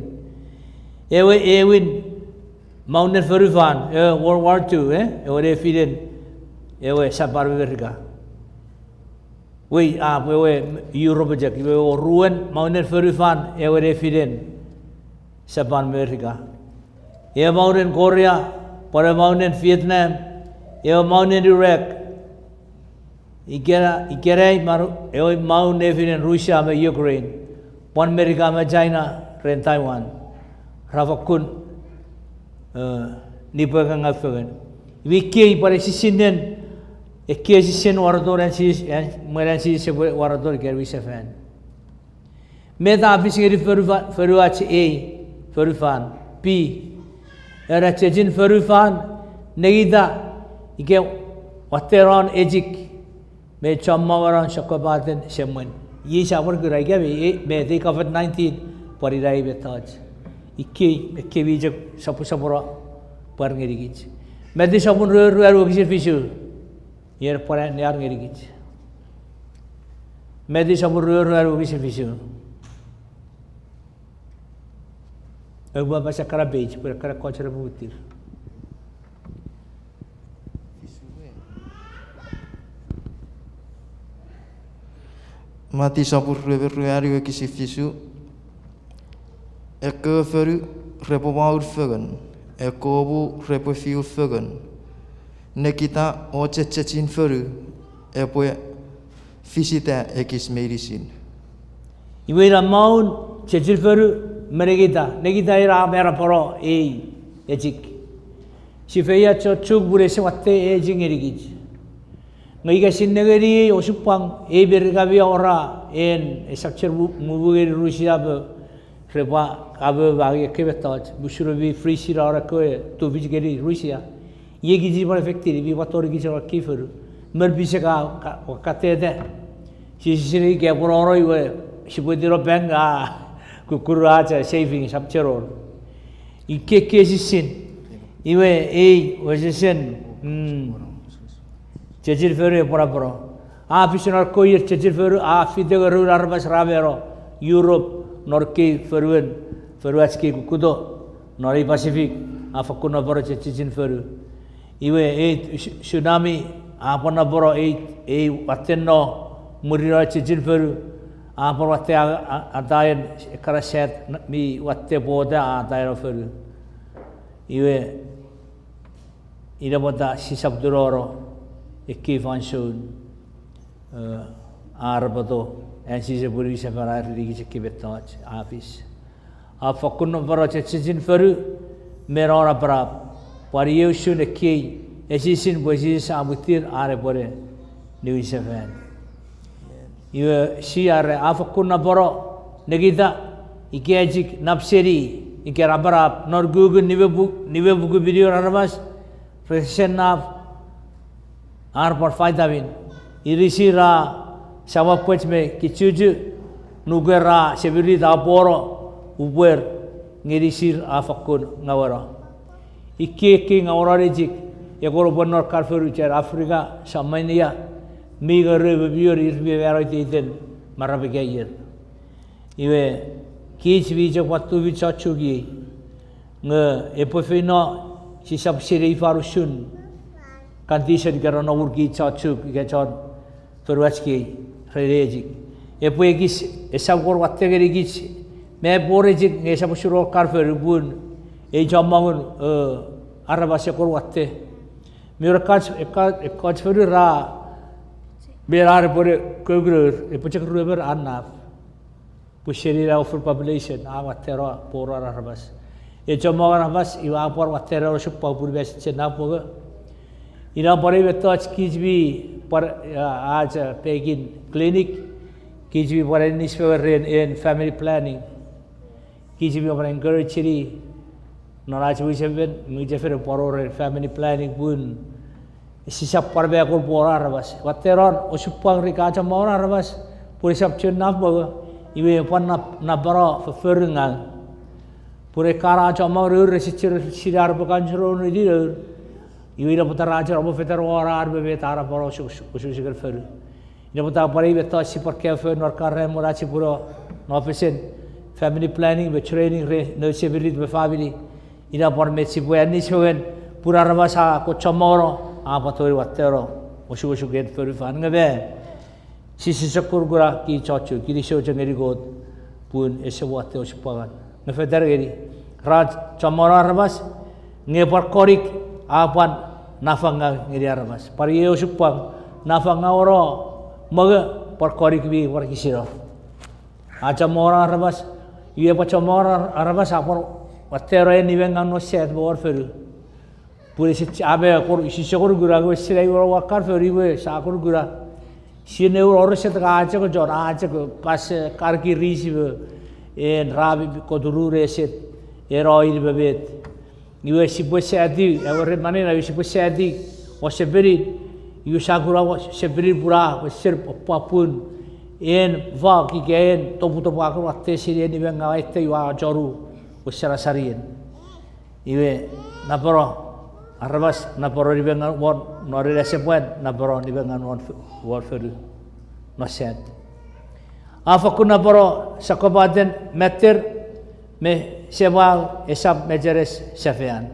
Ewe ewin maunen fonufan, ewe World War Two, e? Ewe nefinen, ewe Japan me Merika. Wei, a, pwe ewe Europe chok, iwe oruen maunen fonufan, ewe nefinen Japan me Merika. Ewe maunen Korea, pwan ewe maunen Vietnam, ewe maunen Iraq, ikena, ikenai manu-, ewe maun nefinen Russia me Ukraine, pwan Merika me China ren Taiwan. Ra fokkun, e, nipwekangau fengen. Iwe ikkei pwan esisinen, ekkei esisinen waroton an Jis-, an, mwen an Jises epwe waroto ika niwinsefan. Met a fis ngeni fonufa-, fonuach ei fonufan, pi, era chechin fonufan, nengita, ika watte non echik, me chommong non sokkopaten semwen. Iei sia pwan kuna ika me, e, met ei covid nineteen, pwan ina ei mettoch. Ikkei, ekkei mi chok soposopono pwar ngenikich. Mati sopun rue me ruanu wokisin fisu. Iei pwan anneani ngenikich. Mati sopun rue me ruanu wokisin fisu. Oupwe apasa ekkana page, pwe ekkana ekkoch repwe muttir. Mati sopun rue me ruanu wokisin fisu. Ekkewe fonu repwe maun fengen, ekkewe mu repwe fiu fengen. Nekita o chechechin fonu epwe fisita ekis meinisin. Iwe ina maun, chechin fonu, me nekita, nekita ina a mera pwono ei echik. Sifei a chochuk pun ese watte echik ngenikich. Nge ika sia nengeni ei osupwang, ei Merika mi awora en, esap chuen mu-, mumu ngeni Rusia pwe repwe amo angei ekkei mettoch, musuno mi freeze ina ekkewe tufich ngeni Rusia. Iei kich pwan affected, mi pwan tori kich non ekkei fonu. Mwen pisek a ka-, katete. Jises ina ika pwonono iwe, sipwe tino bank a kukkun ach saving sap chuen wor. Ikkei ekkei esisin. Iwe ei wesewesen, mm, chechin fonu epwe pworapuno. A fis non ekkewe ier chechin fonu, a fite ngerun aramas ra mano Europe, non ekkei fonuen, fonuach kei kukkuto, non ei Pacific, a fakkun no pwono chechechin fonu. Iwe ei tsunami a pwan napeno ei, ei watte no, mwirin chechechin fonu, a pwan watte a, a, ataen ekkana sat mi watte pwata a ataeno fonu. Iwe, ina pwata sisap turuno ekkei fansoun, a arapoto, an sise pwini sefan a eri nikich ekkei mettoch a fis. A fakkun napeno chechechin fonu me non napanap, pwan iei usun ekkei esisin pwe Jises a mwitir an epwene niwin sefan. Iwe, sia era a fakkun napeno, nekita, ika chok nap seni, ika napanap non kukkun nime pu-, nime puku minion aramas, re senaf ar pwan vitamin. Inisir a samapwech me kichuchu, nuker a semirit a pwono, upwer, nge inisir a fakkun ngaueno. Ikkei ekkei ngauenon echik, ekkoch pwe non kan fonu chon Africa, Somalia, mi ngorou me mi wor ir mi mano iteiten maram ika ier. Iwe, kich mi chok pwan tufich chon Chuuk iei, nge epwe feino, sisap sinei ifa usun condition ika ren nomur kich chon Chuuk ika chon fonuach kei ren ei echik. Epwe ekis, esap kon watte ngenikich, me pwe ren echik nge esap usun non kan fonu pun ei chommongun, e, aramas e kon watte. Mi wor ekkoch, ekka-, ekkoch fonu ra, me ra epwe koukunour, epwe chok ruemon a naf. Pwe seni na overpopulation a watteno pworon aramas. Ei chommongun aramas iwe a pwan watteno osupwang pun mi chok naf mongo. Ina pwan ei mettoch kich mi pwan, a, ach, a, pekin clinic, kich mi pwan annis fengen ren en family planning. Kich mi pwan encourage-ni non ach mwichefen, mwichefen pwan wor ren family planning pun sisap pwan me kon pworon aramas. Wattenon osupwang ren ekkoch chommongun aramas, pwe esap chok naf mongo, iwe pwan nap-, napeno fofforungau. Pwe ekkana chommongun nour rese chiwen sinei ar repwe kan churoni nour. Iwe ina pwata ra chok omo fetan won ar me met ar napeno osu-, osu-, osukosuken fonu. Ina pwata pwan ei mettoch sipwe careful non kan ran mwen ach sipwe no, no fesen family planning me training ren noun semirit me famini. Ina pwan met sipwe annis fengen, pun aramas a kon chommonguno, a pwan tongeni watteno osukosuken fonufan nge me sise sokkun kuna kich chon Chuuk, kinisou chok ngeni Kot pun ese watte osupwangan. Nge fetan ngeni, ra chommonguno aramas, nge pwan konik a pwan nafangau ngeni aramas. Pwan iei osupwang, nafangauono mongo, pwan konik mi pwan ekisino. A chommonguno aramas, iwe pwan chommonguno aramas a pwan watteno ei nimengau non sat me won fonu. Pun ese ch-, a me kon, sise kon kuna, nge sinei won kan fonu iwe sa kon kuna. Sinei wor ese tok a chok chon, a chok pas, e, kan kiris me, en ra mi koturu reset, en oil me met. Iwe sipwe sati, ewe ren manin, iwe sipwe sati, o sepenin, iwe sa kuna o sepenin pun a, o ser pwapun, en fok ika en toputop a kon watte seni en nimengau atte iwe a chonu, o sarasarien. Iwe, napeno, aramas napeno nimengau won, non ena sepwan, napeno nimengau won f-, won fonu, non sat. A fakkun napeno sokkopaten matter, me semwau esap mecheres sefan.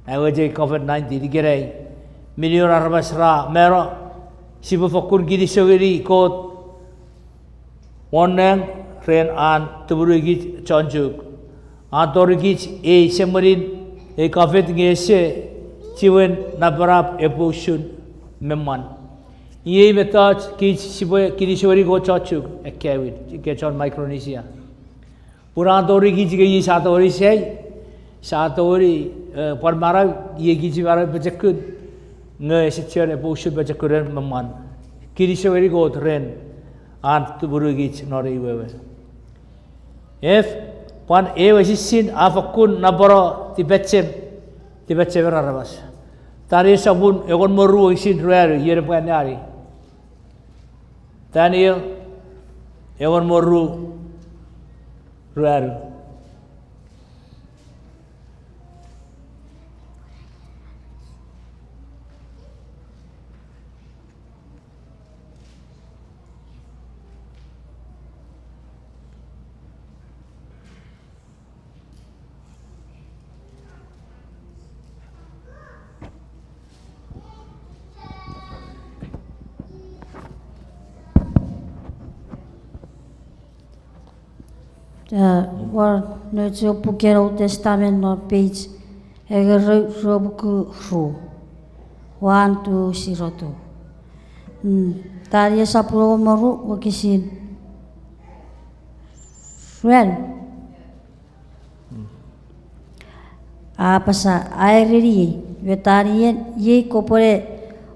Ewe chei covid nineteen ikenai, minion aramas ra mano, sipwe fakkun kinisou ngeni Kot won nang ren an tumunukich chon Chuuk. A torikich ei semwenin, ei covid nge ese chiwen napanap epwe usun me mwan. Iei mettoch kich sipwe kinisou ngeni Kot chon Chuuk, ekkewin, ika chon Micronesia. Pun a torikich ika iei sa tongeni sai, sa tongeni, e, pwan manau, iei kich manau pochokun, nge ese chiwen epwe usun pochokunen me mwan. Kinisou ngeni Kot ren an tumunukich non ei wewe. Ef, pwan ewe esisin a fakkun napeno tipachem, tipachemen aramas. Taniel sopun engon me ru wokisin ruanu, iei epwe anneani. Taniel, engon me ru, ruanu. Eh, wor nouch ewe puken Old Testament non page engerou ruepuku ru. One to zero two. Mm, Taniel sopun engon me ru wokisin ruanu. A apasa, a ereniei, iwe Taniel, iei kopwene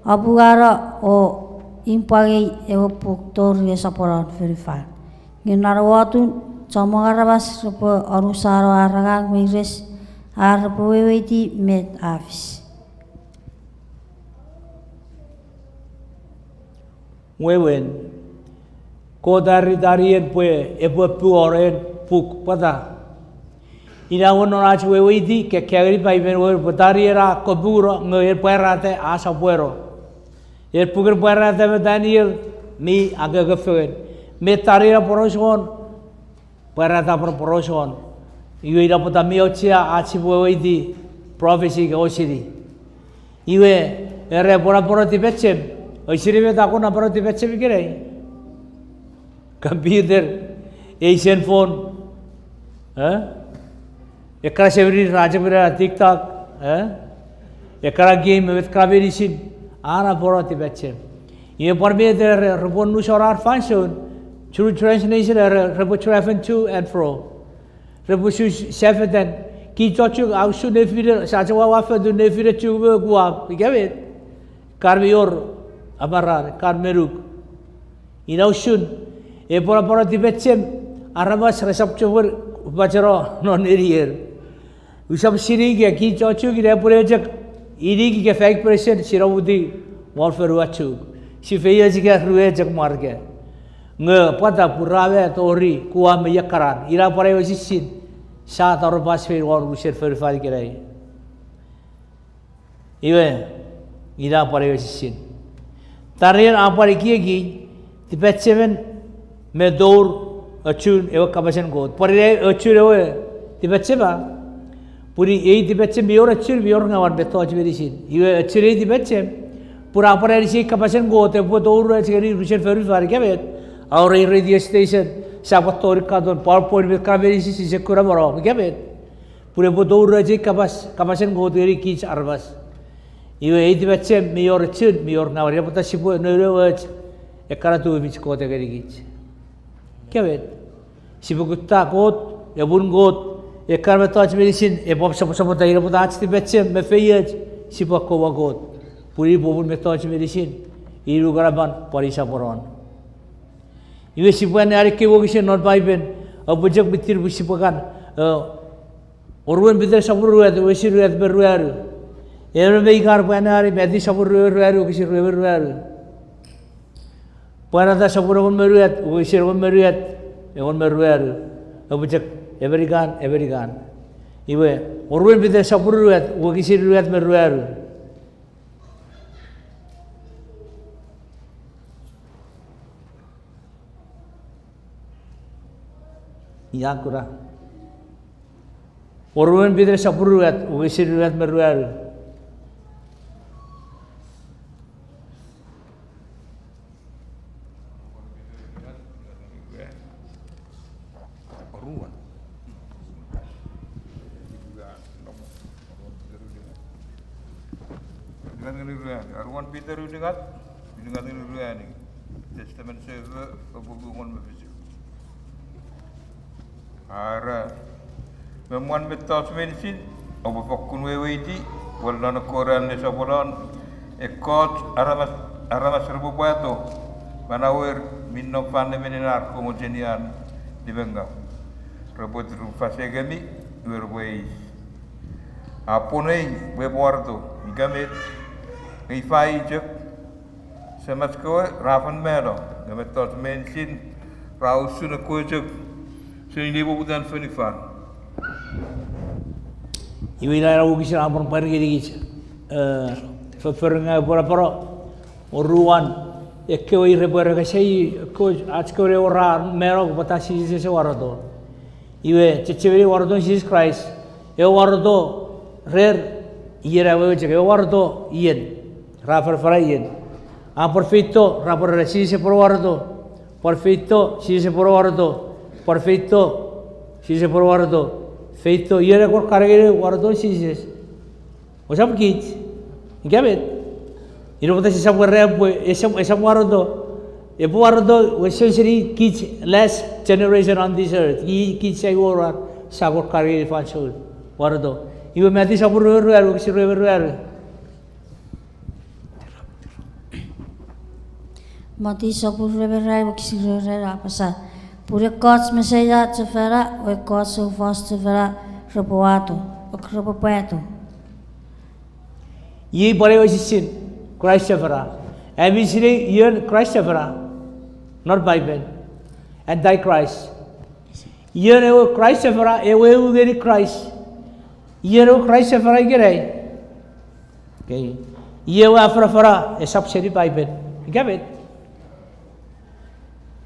apungano o ipwangei ewe puk tori ewe soponon fonufan. Nge non ewe atun, chommong aramas repwe anusano ar angang weires, ar repwe weweiti met a fis. Wewen, Kot a ereni Taniel pwe epwe pungano ewe puk pwata. Ina wewen non ach weweiti, kekkewe ngeni Paipen wewen pwe Taniel a kopunguno nge en pwarata a sopweno. En puken pwarata me Taniel mi angengefengen. Met Taniel a poraus won, pwarata a poraus won. Iwe ina pwata mi auchea ach sipwe weweiti prophecy ika osini. Iwe, era epwe napano tipachem. Ousini met a kon napano tipachem ikenai? Computer, ei cell phone, eh? Ekkana semirit ra chok mena TikTok, eh? Ekkana game, met kana meinisin, a napano tipachem. Iwe pwan met era repwe nusor ar fansoun, through translation era repwe travel to and fro. Repwe su safetan, kich chok a usun nefinen, sa chok wawa fotun nefinen chuk me Guam, ika met. Kan mi wor amaran, kan menuk. Ina usun, epwe napano tipachem, aramas resap chok pacheno non nenier. Usap sinei ika kich chok ina epwe chok inik ika faik percent sino muti won fonuach chok. Si feioch ika rue chok mwarke. Nge pwata pun ra tori Guam me iekanan, ina pwan ewe sisin. Sa toropas fein won unusen fonufan ikenai. Iwe, ina pwan ewe sisin. Taniel a pwan ekieki, tipachemen me tour ochun ewe kapasen Kot. Pwan ina ochun ewe tipachema, pun ei tipachem mi wor ochun, mi wor ngawan mettoch meinisin. Iwe ochun ei tipachem, pun a pwan anisi ei kapasen Kot epwe tour ach ngeni unusen fonufan ika met, a wor ei radio station, sa pwan tori katon PowerPoint met kana meinisin sise kuna mono ika met. Pun epwe tour ach ei kapas, kapasen Kot ngeni kich aramas. Iwe ei tipachem mi wor ochun, mi wor ngawan, ina pwata sipwe nounou ach ekkana tufich Kot a ngenikich. Ika met, sipwe kutta Kot, epwe Kot, ekkana mettoch meinisin epwe soposopota, ina pwata ach tipachem me feioch sipwe akkomwa Kot. Pun i popun mettoch meinisin, i nukanapan pwan i soponon. Iwe sipwe anneani ekkei wokisin non Paipen, oupwe chok mitir pwe sipwe kan, eh, Oruen Piter sopun ruanu, wokisin ruanu me ruanu. Emon me ikan pwe anneani Mati sopun rue me ruanu, wokisin rue me ruanu. Pwarata sopun engon me ruanu, wokisin engon me ruanu, engon me ruanu. Oupwe chok emon ikan, emon ikan. Iwe, Oruen Piter sopun ruanu, wokisin ruanu me ruanu. Ia kuna. Oruen Piter sopun ruanu, wokisin ruanu me ruanu. Unungat ngeni ruanu. Aruan Piter unungat, unungat ngeni ruanu. Testament Sefo, opuku engon me fisu. Are, me mwan mettoch meinisin, oupwe fokkun weweiti, pwe lon ekkoch ran nesoponon, ekkoch aramas, aramas repwe pwato manauer mi nom fan nemenin ar komochenian nimengau. Repwe turufasei kemi, iwe repwe eis, a pwon ei pwe epwe wareto ika met? Nge ifa chok, semach kewe ra fen mano, nge mettoch meinisin ra usun ekkewe chok seni nepoputan fonufan. Iwe ina ena wokisin a pwan pwar ngenikich, eh, fofforungaw pwarapwara, oruan, ekkewe ir repwe rekesei, ekkewe ach kewe ra mano pwata Jises ese wareto. Iwe chechemeni wareton Jises Kraist, ewe wareto rer, ien a wewe chok, ewe wareto ien, ra afanafana ien. A pwan feito, ra pwan era Jises epwe wareto, pwan feito, Jises epwe wareto, pwan feito, Jises epwe wareto. Feito, ion a kon kan ngeni wareto Jises? Esap kich. Ika met? Ina pwata sisap era pwe esap, esap wareto. Epwe wareto, wesen seni kich last generation on this earth. I kich sai worar, sa kon kan ngeni fansoun wareto. Iwe Mati sopun rue me ruanu, wokisin rue me ruanu. Mati sopun rue me ruanu, wokisin rue me ruanu a apasa: Pun ekkoch Mesaia chofona, o ekkoch soufos chofona repwe wato, repwe pwato. Iei pwan ewe esisin Kraist chofona. Ami sinei ion Kraist chofona? Non Paipen, Antichrist. Ion ewe Kraist chofona, ewe eu ngeni Kraist? Ion ewe Kraist chofona ikenai? Iei ewe afanafana esap seni Paipen. Ika met?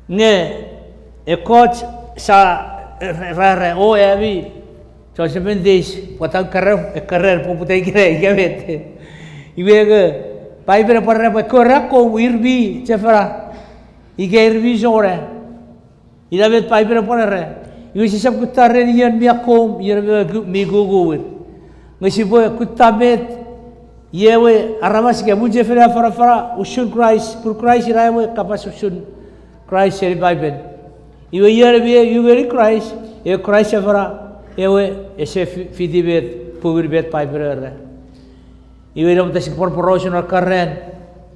Nge ekkoch sa, ra, ra, o ami chon Seventh Days, pwata ekkeren, ekkeren poputa ikenai, ika met? Iwe nge Paipen a pwan era pwe ekkewe ra akkom ir mi chofona ika ir mi sona. Ina met Paipen a pwan era. Iwe sisap kutta ren ion mi akkom, ion mi kukuwir. Nge sipwe kutta met, iei ewe aramas ika mwichefen a afanafana usun Kraist, pun Kraist ina ewe kapas usun Kraist seni Paipen. Iwe ion mi eu ngeni Kraist, ewe Kraist chofona, ewe ese fi-, fiti met, pungun met Paipen a era. Iwe ina pwata sipwe pwan porous non ekkeren,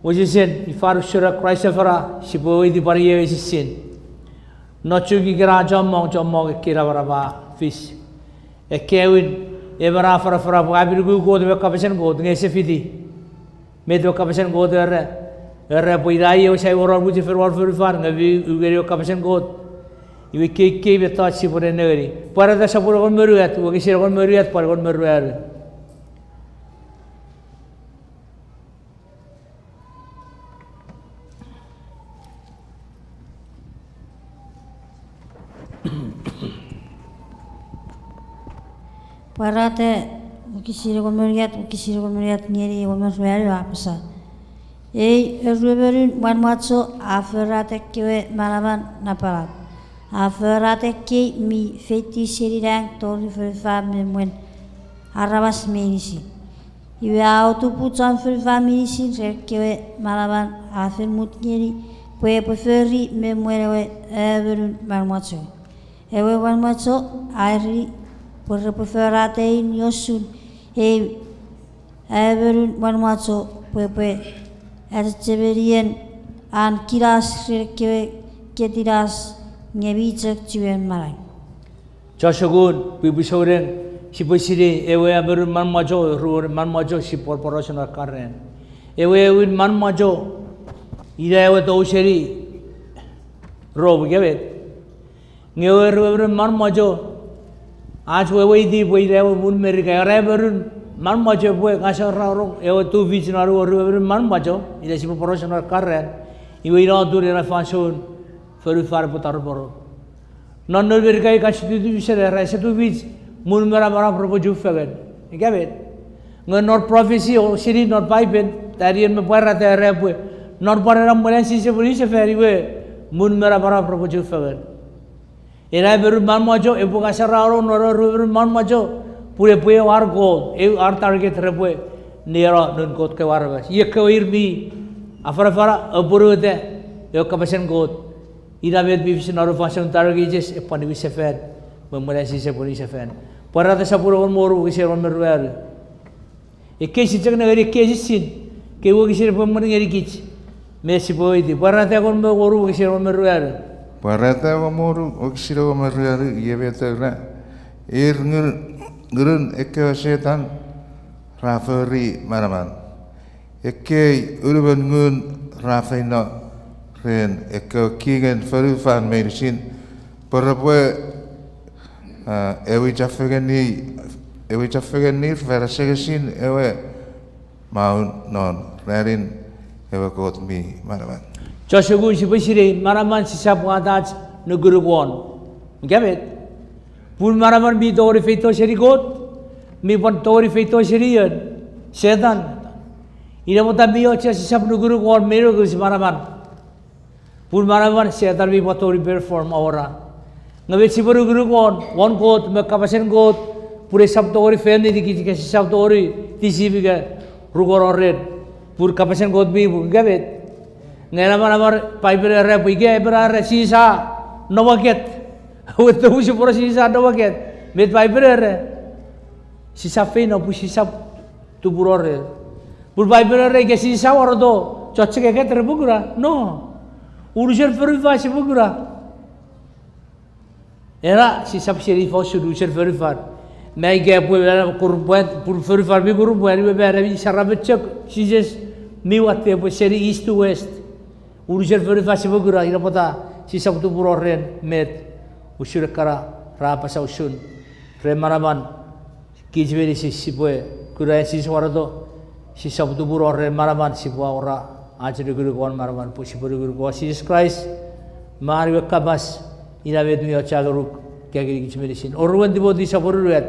wesewesen ifa usun Kraist chofona, sipwe weweiti pwan iei ewe esisin. Non Chuuk ikenai a chommong, chommong ekkei namanam a fis. Ekkewin, emon a afanafana pwe a mi nuku Kot ewe kapasen Kot nge ese fiti met ewe kapasen Kot era. Era pwe ina i ewe sai worar mwichefen won fonufan nge mi u ngeni ewe kapasen Kot. Iwe ekkei, ekkei mettoch sipwe nenengeni. Pwarata sopun engon me unungat, wokisin engon me unungat pwan engon me ruanu. Pwarata, wokisin engon me unungat, wokisin engon me unungat ngeni engon me ruanu a apasa: Ei eruomonun mwanmwacho a forata ekkewe manaman napanap. A forata ekkei mi feitiw seni nang tori fonufan me mwen aramas meinisin. Iwe a otupu chon fonufan meinisin ren ekkewe manaman a fen mut ngeni pwe epwe fori me mwen ewe aemonun mwanmwacho. Ewe mwanmwacho a ereni pwe repwe forata ei niosun ei aemonun mwanmwacho pwe epwe achechemenien an kinas ren ekkewe ketinas nge mi chok chiwen manau. Chon sukun, pwipwi souneng, sipwe sinei ewe aemonun manmwacho, eruomonun manmwacho sipwe poraus non ekkaren. Ewe aewin manmwacho, ina ewe tou seni Rom ika met. Nge ewe eruomonun manmwacho, ach weweiti pwe ina ewe muun Merika, ewe aemonun manmwacho epwe ngasarano, ewe tufich non ewe eruomonun manmwacho, ina sipwe poraus non ekkaren, iwe ina atun ena fansoun fonufan epwe taroporo. Non Merika constitution era ese tufich muun me namanam repwe chufengen. Ika met? Nge non prophecy o seni non Paipen, Taniel me pwarata era pwe non pwan ena mwen an sise pwe nisefan iwe muun me namanam repwe chufengen. Ena aemonun manmwacho epwe ngasarano non ewe eruomonun manmwacho, pun epwe ew ar goal, ew ar target repwe nieno noun Kot kewe aramas. Iei ekkewe ir mi afanafana, apwonueta ewe kapasen Kot. Ina met mi fis non fansoun Dark Ages, epwe niwinsefan me mwen an sise pwe nisefan. Pwarata sopun engon me wonu wokisin engon me ruanu. Ekkei sia chok nengeni ekkei esisin, ekkei wokisin epwe mwen ngenikich me sipwe weweiti. Pwarata engon me wonu wokisin engon me ruanu. Pwarata engon me wonu wokisin engon me ruanu, iei met era: Ir ngun-, ngunun ekkewe Setan ra fori manaman. Ekkei unumon ngun ra feino ren ekkewe kingen fonufan meinisin pwe repwe, a, ewichafengeni, ewichafengenir fan asengesin ewe maun non ranin ewe Kot mi manaman. Chon sukun, sipwe sinei manaman sisap pwatach nukunuk won. Ika met? Pun manaman mi tongeni feito seni Kot, mi pwan tongeni feito seni ion? Setan. Ina pwata mi och sisap nukunuk won me nukunuk manaman. Pun manaman Setan mi pwan tongeni perform awora. Nge met sipwe nukunuk won, won Kot me kapasen Kot, pun esap tongeni feni kich ika sisap tongeni tisip ika rukono ren, pun kapasen Kot mi pung, ika met. Nge namanam, Paipen era pwe ika emon a era Jises a nom waket, ewe tousupwon Jises a nom waket, met Paipen era? Sisap feino pun sisap tupuno ren. Pun Paipen era ika Jises a waroto, chon chok ekat repwe kuna? No. Unusen fonufan sipwe kuna. Ena sisap seni ifa usun unusen fonufan. Me ika epwe, pun fonufan mi kurupwan, iwe manami sarapon chok Jises mi watte pwe seni east to west. Unusen fonufan sipwe kuna, ina pwata sisap tupuno ren met usun ekkana ra apasa usun ren manaman. Kich meinisin sipwe kuna an Jises waroto, sisap tupuno ren manaman, sipwe awora ach nukunuk won manaman pwe sipwe nukunuk won Jises Kraist me an we kapas. Ina met mi auchea ngonuk, ka ngenikich meinisin. Oruen Timoti sopun unungat,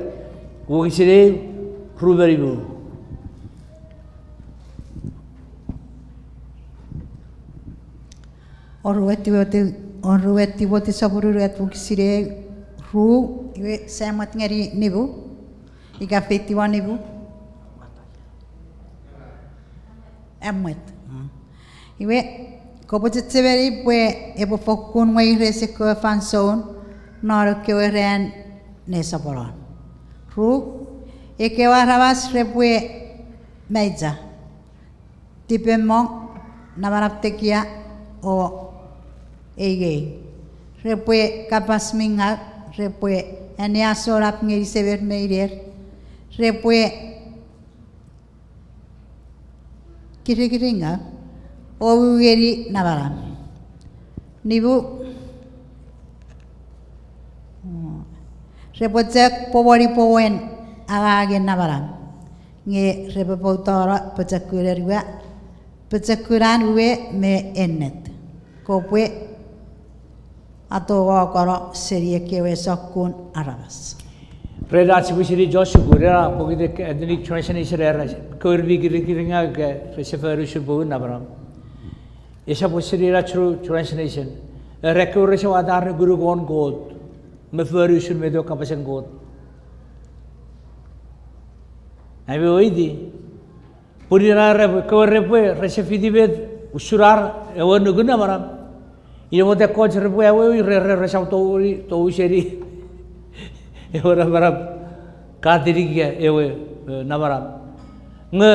wokisin eu, ru me nimu. Oruen Timoti, oruen Timoti sopun unungat wokisin eu, ru, iwe sia mwet ngeni nimu, ika feitiw won nimu. Amwet. Iwe, kopwe chechemeni pwe epwe fokkun weires ekkewe fansoun non ekkewe ran nesoponon. Ru, ekkewe aramas repwe maicha, tipemong, namanam tekia, o eigei. Repwe kapas mi ngau, repwe anneasonap ngeni semer me iner, repwe kirikiringau, o u ngeni namanam. Nimu, repwe chok pomweni pomwen angangen namanam, nge repwe poutano pochokunen ua, pochokunan ua me ennet. Kopwe atokokono seni ekkewe sokkun aramas. Ren ach sipwe seni Joshua, ren a pokiten Ethnic Translation era, kewe mi kirikiringau ika rese fori usun poun namanam. Esap seni ena true translation. Era kewe rese wata ar nukunuk won Kot me fori usun met ewe kapasen Kot a weweiti. Pun ina era pwe kewe repwe rese fiti met usun ar ewe nukun namanam, ina pwata ekkoch repwe awewe ira, re, resap tongeni tou seni ewe namanam, ka tinikia ewe, e, namanam. Nge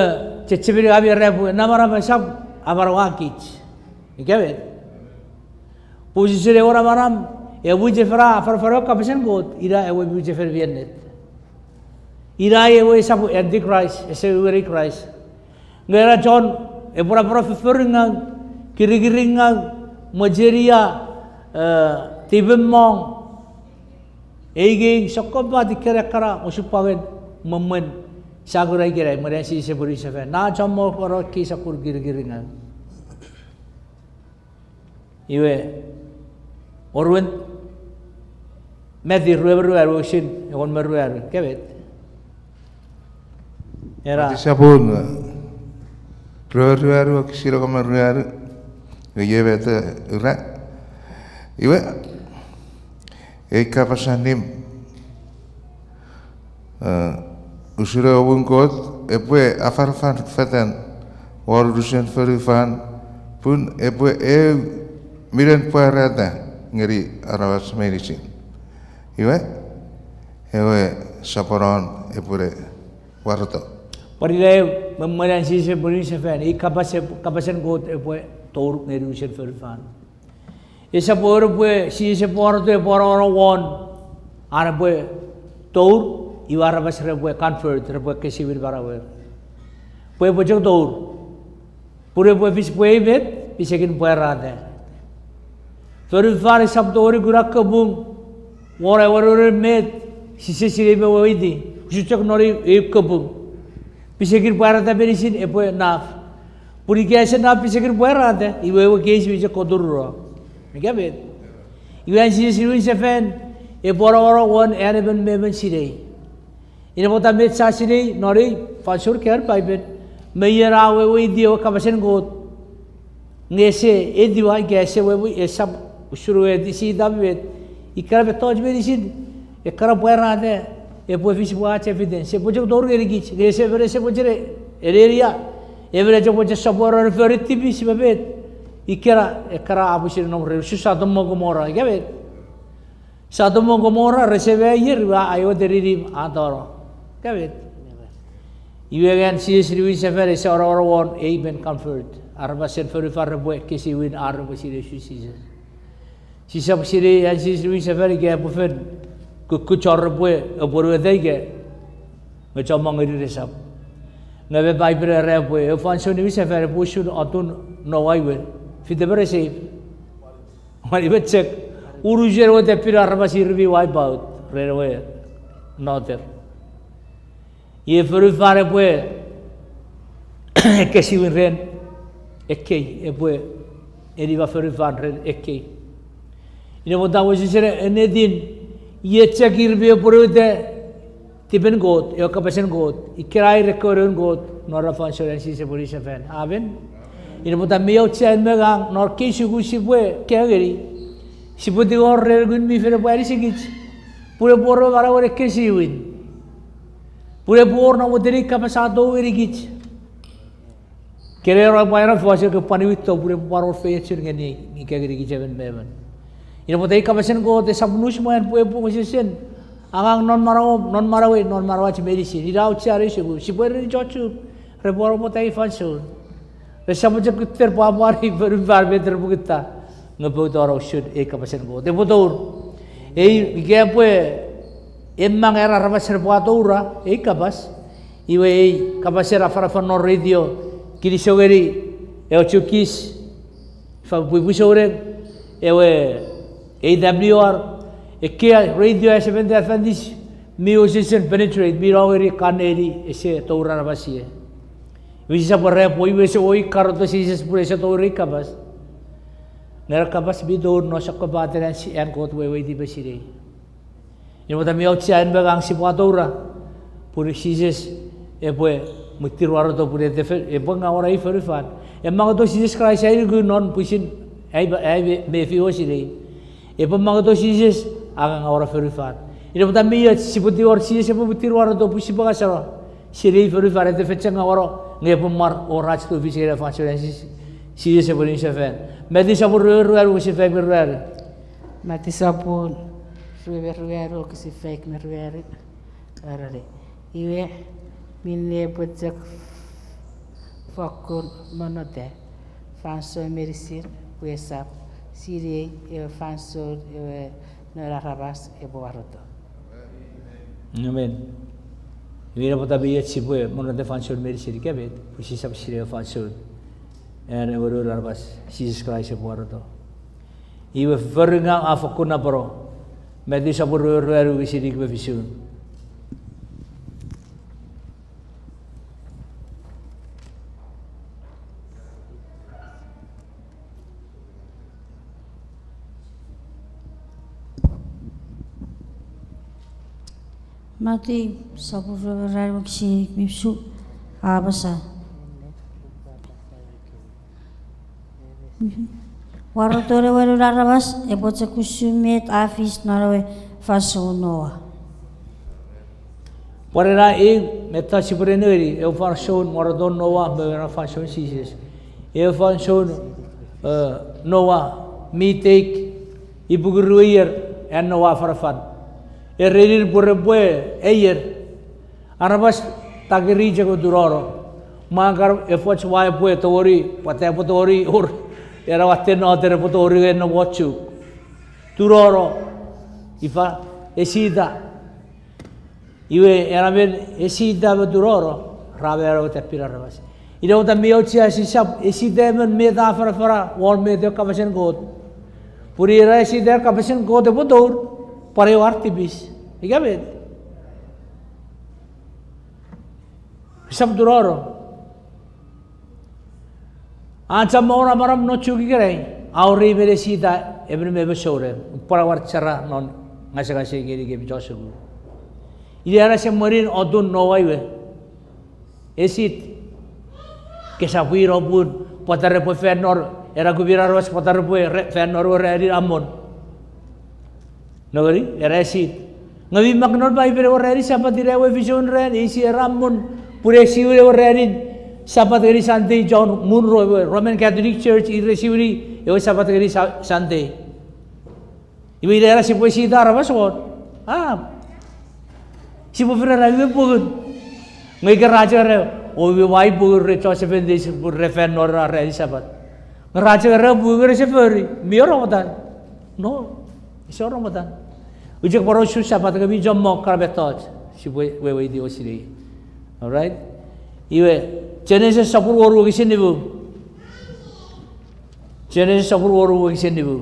chechemeni ami era pwe namanam esap amanaua kich. Ika met? Pun sise ewe namanam, ewe mwichefen a afanafana kapasen Kot, ina ewe mwichefen mi ennet. Ina ewe esap antichrist, ese ngeni Kraist. Nge ena chon epwe napano fofforingau, kirikiringau, mwechenia, e, tipemong, eigei, sokkopat ekkana, ekkana osupwangen me mwen sa kuna ikenai, mwen an Jises epwe niwinsefan. Na chommong oro ekkei sokkun kirikiringau. Iwe, oruen, Mati rue me ruanu wokisin engon me ruanu, ika met? Era Mati sopun rue me ruanu wokisin engon me ruanu, iwe iei met a ura. Iwe, ei kapas allim, e, usun ewe muun Kot epwe afanafan fetan won unusen fonufan, pun epwe eu minen pwarata ngeni aramas meinisin. Iwe, ewe soponon epwene waroto. Pwan ina eu, me mwen an Jises epwe niwinsefan, ei kapas ep-, kapasen Kot epwe tour ngeni unusen fonufan. Esap wor pwe Jises epwe waroto epwe anongonong won an epwe tour, iwe aramas repwe convert, repwe ekkesiwin manauer. Pwe epwe chok tour. Pun epwe fis pwe ei met, pisekin pwarata. Fonufan esap tongeni kuna kapung won ewe nonnomun met sise sinei me weweiti, usun chok non ei, ei kapung. Pisekin pwarata meinisin epwe naf. Pun ika ese naf pisekin pwarata, iwe ewe case mi chok koturuno. Ika met? Iwe an Jises niwinsefan epwe anongonong won an emon me emon sinei. Ina pwata met sa sinei non ei fansoun kewe Paipen, me ien a weweiti ewe kapasen Kot, nge ese etiwa ika ese wewe, esap usun ewe eti, ese ita met, Ikkana mettoch meinisin, ekkana pwarata, epwe fis pwe ach evidence. Epwe chok tori ngenikich, nge ese emon ese mochen enenia, emon ese mochen sopweno ren fori tipis me met. Ikkana, ekkana a pwisin nom ren usun Sotom me Komora, ika met. Sotom me Komora rese me aier, iwe a, aewin teninim a tano. Ika met. Iwe nge an Jises niwin sefan ese wor won ei men convert. Aramasen fonufan repwe ekkesiwin ar repwe sinei usun Jises. Sisap sinei an Jises niwin sefan ika epwe fen kukkun chon repwe apwonueta ika, nge chommong ngeni resap. Nge me Paipen era pwe ewe fansoun niwin sefan epwe usun atun Noa we, fite me rese, wanimen chok, unusen ewe tappin aramas ir mi wipe out ren ewe noter. Iei fonufan epwe ekkesiwin ren ekkei, epwe eniwa fonufan ren ekkei. Ina pwata wesesen ennetin, iei chok ir mi apwonueta tipen Kot, ewe kapasen Kot, ikkena ir ekkewe noun Kot non ena fansoun an Jises epwe niwin sefan. Amen. Ina pwata mi auchean me ngang non ekkei sukun sipwe kaeo ngeni, sipwe tingor ren Ngun mi Fel epwe anisikich, pun epwe wor ewe manauen ekkesiwin. Pun epwe wor namwoten ei kapas a tou ngenikich. Kene epwe ena fos epwe pwan niwinto pun epwe pwan wor feiochun ngeni ika ngenikich emon me emon. Ina pwata ei kapasen Kot esap nus mwan pwe epwe wesesen angang non manauom, non manauei, non manauach meinisin. Ina auchean ei sukun, sipwe ereni chochuk repwe wor pwata ei fansoun. Resap chok kutter pwapwan ei fonufan met repwe kutta, nge poutano usun ei kapasen Kot epwe tour. Ei ika epwe emang ena aramas repwe atoura ei kapas. Iwe ei kapasen afanafan non radio, kinisou ngeni ewe Chuukese, ifa, pwipwi souneng, ewe A W R, ekkei radio a Seventh Adventist, mi wesesen penetrate, mi no ngeni kan neni ese tour aramas ie. Iwe sisap era pwe iwe ese wor karoto Jises pun ese tour ei kapas. Nge ena kapas mi tour non sokkopaten an si-, an Kot weweiti me sinei. Ina pwata mi auchean me ngang sipwe atoura, pun Jises epwe mwitir waroto pun ete fe-, epwe ngawano ei fonufan. E mangeto Jises Kraist ai nuku non pwisin, ai, ai me, mefi o sinei. Epwe mangeto Jises, a ngawano fonufan. Ina pwata mi och sipwe tingor Jises epwe mwitir waroto pun sipwe ngaseno seni ei fonufan ete fen chok ngawano, nge epwe mwar wor ach tufich ngeni fansoun an Jis-, Jises epwe niwin sefan. Mati sopun rue me ruanu wokisin faik me ruanu. Mati sopun rue me ruanu wokisin faik me ruanu. Arare. Iwe, minne epwe chok fokkun monnota fansoun meinisin pwe esap sinei ewe fansoun ewe Noun Aramas epwe waroto. Amen. Iwe ina pwata mi och sipwe monnota fansoun meinisin ika met, pwe sisap sinei ewe fansoun an ewe Noun Aramas Jises Kraist epwe waroto. Iwe fofforungaw a fokkun napeno. Mati sopun rue me ruanu wokisin inik me fisu. Mati sopun rue me ruanu wokisin inik me fisu, a apasa, waroton ewe Noun Aramas epwe chok usun met a fis non ewe fansoun Noa. Pwan ena ei mettoch sipwe nengeni, ewe fansoun waroton Noa me ena fansoun Jises. Ewe fansoun, eh, Noa mi take ipuku rue ier an Noa afanafan. Erenir pwe repwe aier. Aramas takiri chok me tunono. Mwan kan efoch wa epwe tongeni, pwata epwe tongeni wor ena watten noter epwe tongeni nge nom won chuk. Tunono, ifa, esita. Iwe ena men esita me tunono, ra mano ewe tappin aramas. Ina pwata mi auchea sisap esita emon met a afanafana won met ewe kapasen Kot. Pun ina esita ewe kapasen Kot epwe tour, pwan ew ar tipis. Ika met. Sisap tunono. An chommong namanam non chuk ikenai, a wor emon esita emon me emon souneng, pwan a war chara non ngasangasei ngeni kemi chon sukun. Ina ena semwenin otun Noa iwe. Esit. Kesap ino pun, pwata repwe fan nor, ena kumin aramas pwata repwe re-, fan nor ewe ranin Amon. Nengeni, era esit. Nge mi mak non Paipel ewe ranin Sapat ina ewe fisun ran, isi era mwo, pun esiwin ewe ranin Sapat ngeni Sunday, John Munro ewe Roman Catholic Church, ir esiwini ewe Sapat ngeni Sa-, Sunday. Iwe ina era sipwe esit aramas won. A. Sipwe fori ra iwe pungun. Nge ika ra chok era, o iwe wai pungun re chon Seventh Day, pun re fan non ra ranin Sapat. Nge ra chok era pungun ese fori, mi wor orometan. No, ese wor orometan. Ua chok pwan usun Sapat nge mi chommong ekkana mettoch sipwe weweiti o sinei. All right? Iwe, Genesis sopun wonu wokisin nimu. Genesis sopun wonu wokisin nimu.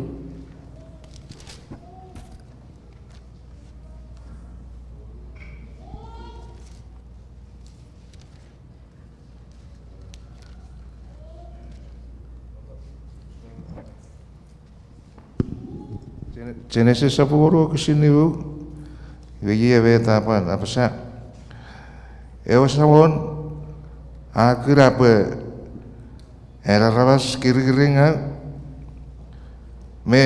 Gen-, Genesis sopun wonu wokisin nimu, iwe iei met a pwan apasa. Ewe Samon a kuna pwe an aramas kirikiringaw me,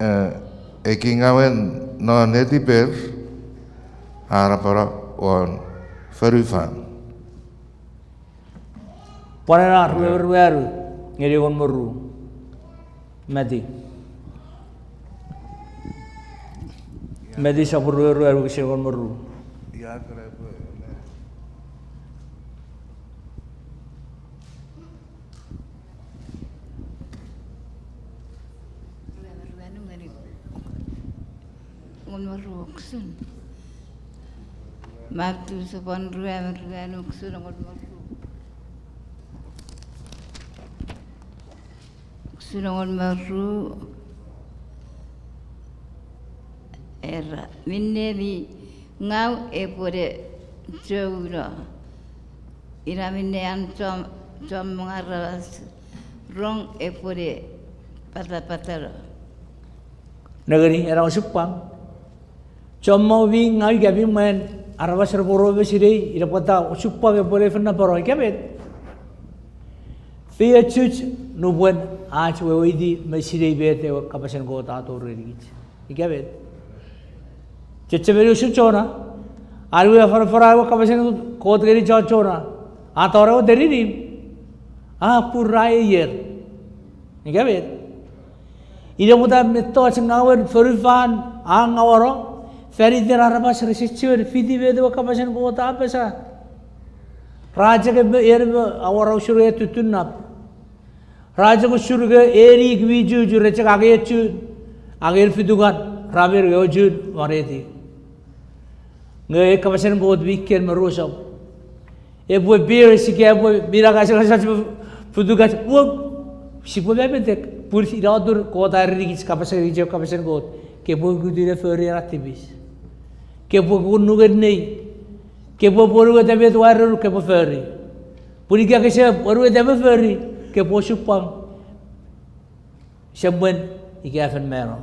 eh, ekingawen non netiper a napano won fonufan. Pwan ena ruemon me ruanu ngeni engon me ru. Mati. Mati sopun ruemon me ruanu wokisin engon me ru. Engon me ru wokisin. Matu sopun ruemon me ruanu wokisin engon me ru. Wokisin engon me ru. Era, minne mi ngaw epwe ne chouno. Ina minne an chom-, chommong aramas rong epwe ne patapatano. Nengeni, era osupwang. Chommong mi ngaw ika mi mwan aramas repwe rong me sinei, ina pwata osupwang epwe ne fen napano, ika met? Feiochuch nupwen ach weweiti me sinei met ewe kapasen Kot a tori ngenikich. Ika met? Chechemeni usun Jona, an we afanafana ewe kapasen Kot ngeni chon Jona, a tori ewe teninim, a pun ra aier. Ika met? Ina pwata mettoch ngawen fonufan a ngawano, fan iten aramas rese chiwen fiti met ewe kapasen Kot a apasa. Ra chok me, en me awora usun ewe tutunap. Ra chok usun ewe enik mi chuchu, re chok angei chun, angei fitukar, ra men ewe chun waneti. Nge ewe kapasen Kot mi ken me ruu sop. Epwe beer, ika epwe mina kasangasach, fitukach, wok, sipwe memetek, pun ina atun Kot a erenikich kapas ngenikich ewe kapasen Kot, kepwe ukutiw ne fori ena tipis. Kepwe kun nungen nei, kepwe pwonueta met ua erenuk kepwe fori. Pun ika kese pwonueta me fori, kepwe osupwang. Semwen, ika fen mano.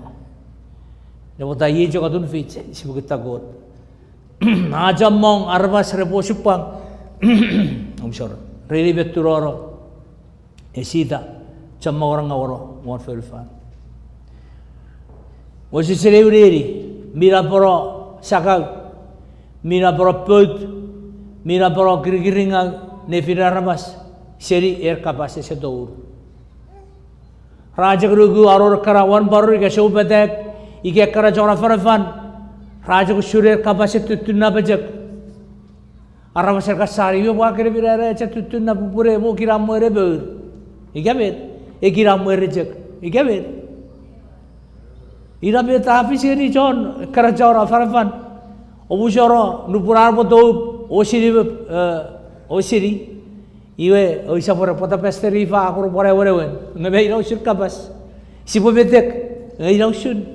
Ina pwata iei chok atun fich, sipwe kutta Kot. A chommong aramas repwe osupwang. I'm sorry. Reni me tunono. Esita, chommong ra ngawano won fonufan. Wesewesen ew neni, mi napano sakau, mi napano pout, mi napano kirikiringaw nefinen aramas, seni ewe kapas ese tour. Ra chok nuku a wor ekkana wan paror ika soupatak, ika ekkana chon afanafan, ra chok usun ewe kapas e tutunap chok. Aramas ra kan sani, iwe pwan kene mina ena echa tutunap pupunu, epwe kinamwe ne mour. Ika met, e kinamwe ne chok. Ika met. Ina met a fis ngeni chon, ekkana chon afanafan. Omusano, nupwen ar repwe toup, osini, eh, osini. Iwe, ousap wor pwata pastor ifa a kon pwan ewenewen. Nge mi ina usun kapas. Sipwe metek, nge ina usun.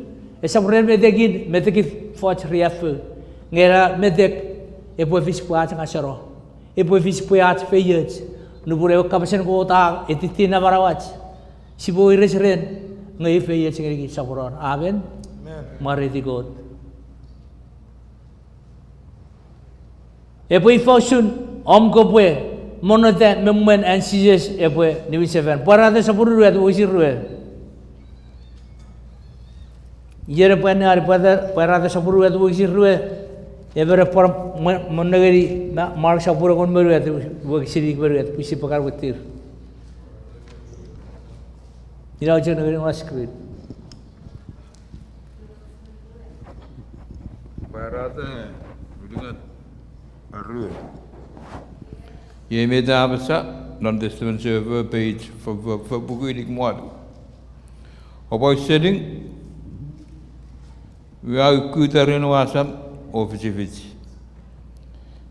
Esap ren metekin, metekin foch riaffou. Nge ena metek, epwe fis pwe ach ngaseno. Epwe fis pwe ach feioch. Nupwen ewe kapasen Kot a etitin namanamach. Sipwe weires ren, nge feioch ngenikich soponon. Amen. Mwareiti Kot. Epwe ifa usun, om kopwe monnota me mwen an Jises epwe niwinsefan. Pwarata sopun unungat wokisin rue. Iei pwe anneani pwarata sopun unungat wokisin rue, emon epwe pwan monnengeni Mark sopun engon me unungat wokisin inik me unungat, pwe sipwe kan wettir. Ina chok nengeni ena screen. Pwarata unungat me rue. Iei met a apasa non Testament Sefo, page fo-, fo-, fopuku inik me wanu. Oupwe ausening, iwe a ukkuta ren ewe asam o fichifich.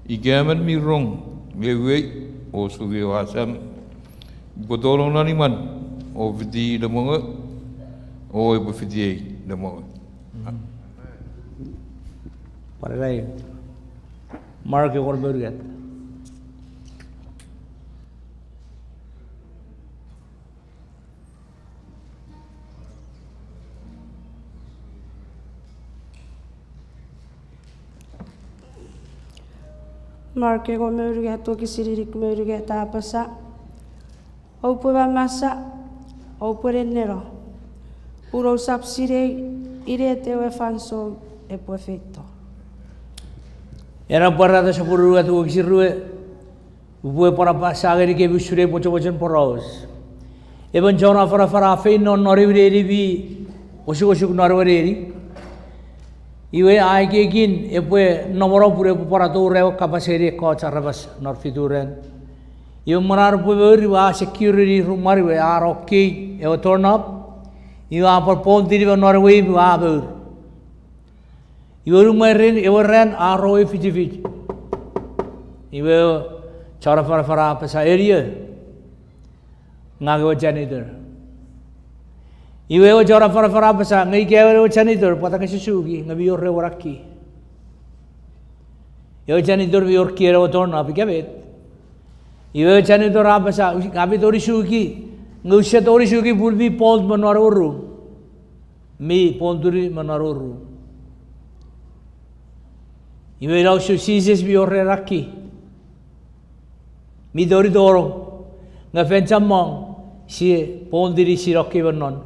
Ika emon mi rong me uwei o suki ewe asam, epwe tonong non imwan o fiti nemongo, o epwe fitiei nemongo. Pwan ena Mark engon me unungat. Mark engon me unungat wokisin inik me unungat a apasa, oupwe mamasa, oupwe nenneno, pun ousap sinei inet ewe fansoun epwe feito. Ena Pwarata sopun unungat wokisin rue, upwe pwan apasa ngenikemi usun ei pwochopwochen poraus. Emon chon afanafan a feino non ewe neni mi osukosuk non ewe neni. Iwe a ekiekin epwe nomono pun epwe pwan atoura ewe kapas ngeni ekkoch aramas non fitu ran. Iwe mwen an epwe mour iwe a security room mwan iwe a no key ewe doorknob. Iwe a pwan poun tini me non ewe imw iwe a mour. Iwe unumweren ewe ran a rong ewe fichifich. Iwe chon afanafan a apasa, eni, ngang ewe janitor. Iwe ewe chon afanafan a apasa, nge ika ewe janitor, pwata kese suki, nge mi wor ewe na key. Ewe janitor mi wor key ewe doorknob ika met. Iwe ewe janitor a apasa, ami tongeni suki, nge use tongeni suki pun mi poun me non ewe room. Mi poun tini me non ewe room. Iwe ina usun Jises mi wor ena key. Mi tongeni tonong. Nge fan chommong, sia poun tini sia no key me non.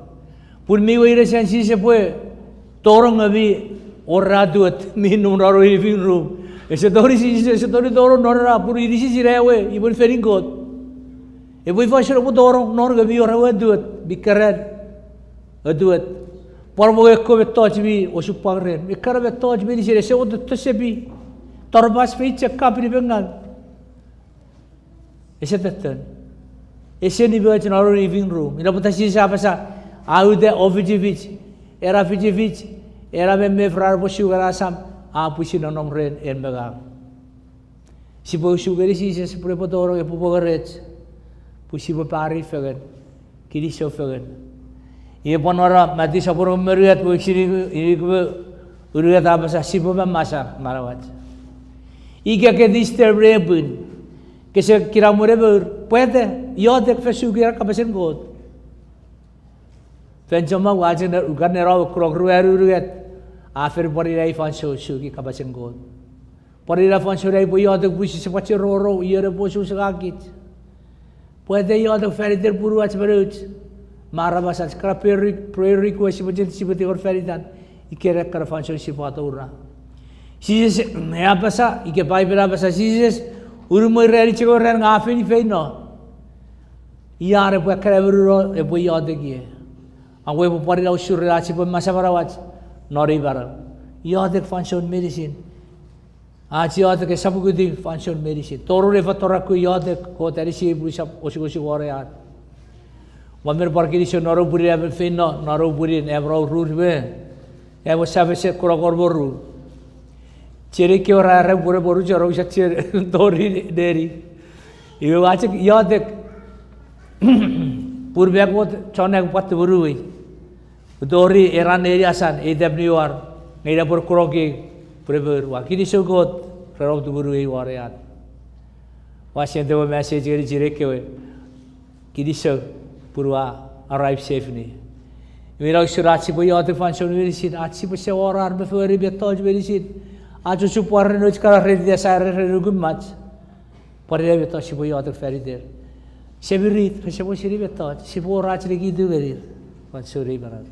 Pun mi weires an Jises epwe tonong nge mi wor ena tuet mi nom non ewe living room. Ese tongeni Jises, ese tongeni tonong non ena pun inisich ina ewe imwen fenin Kot. Epwe ifa usun epwe tonong non nge mi wor ewe tuet mi keran. Etuet. Pwan mwo ekkewe mettoch mi osupwang ren. Ekkana mettoch meinisin ese wor tetten sepi. Toropas feito chok kapini pengan. Ese tetten. Ese nimoch non ewe living room. Ina pwata Jises a apasa, a uta o fichifich. Ena fichifich, ena memef ra epwe suki ena asam, a pwisin nonnom ren en me ngang. Sipwe usun ngeni Jises pun epwe tonong, epwe mongo rech, pwe sipwe pari fengen, kinisou fengen. Iwe pwan non Matiu sopun engon me unungat wokisin inik me unungat a apasa sipwe mamasa manauach. Ika ke disturb ren pwin, kese kinamwe ne mour, pwata, iotek fan suki ena kapasen Kot. Fan chommong ua chok ne, ua kan neno kunok ruanu unungat, a fen pwan ina ei fansoun suki kapasen Kot. Pwan ina fansoun ai upwe iotek pwe sise pwan chok rongorong ion epwe osukosuk ngenikich. Pwata iotek fan iter punuach me nouch, me aramas ach kana prayer re-, prayer request sipwe chok, sipwe tingor fan itan, ikenan ekkana fansoun sipwe atoura. Jises a apasa, ika Paipen a apasa Jises, unumwei ran, ichikewe ran nge a fen feino. Ia epwe akkanamonuno epwe iotek ie. Awe epwe pwan ina usun ren ach sipwe masa manauach non ei manau. Iotek fansoun meinisin. Ach iotek esap ukutiw fansoun meinisin. Tori ne fatorakku iotek Kot anisiei pwe sisap osukosuk won ei an. Ua men pwan kinisou non ewe pwinin am feino, non ewe pwinin am rau rur me. Ewe Sam ese kunok wor moru. Chienei kewe ra era pwe moru chon ousap chien tori neni. Iwe ua chok iotek. Pun mi wor chon nang pwan tumunuei. Tori era neni asan, eitap niwar, nge ina pwe kunok ei, pwe mour. Ua kinisou Kot, ren om tumunuei won ei an. Ua send ewe message ngeni chienei kewe. Kinisou, pun ua arrive safely. Iwe ina usun ach sipwe iotek fansoun meinisin, ach sipwe sewor ar me fori mettoch meinisin. Ach osupwang ren nouch kana ren ita sa ren nukun mach. Pwan ina mettoch sipwe iotek fan iter. Semirit, resepwe sinei mettoch, sipwe wor ach nikitu ngenir. Fansoun ei manau.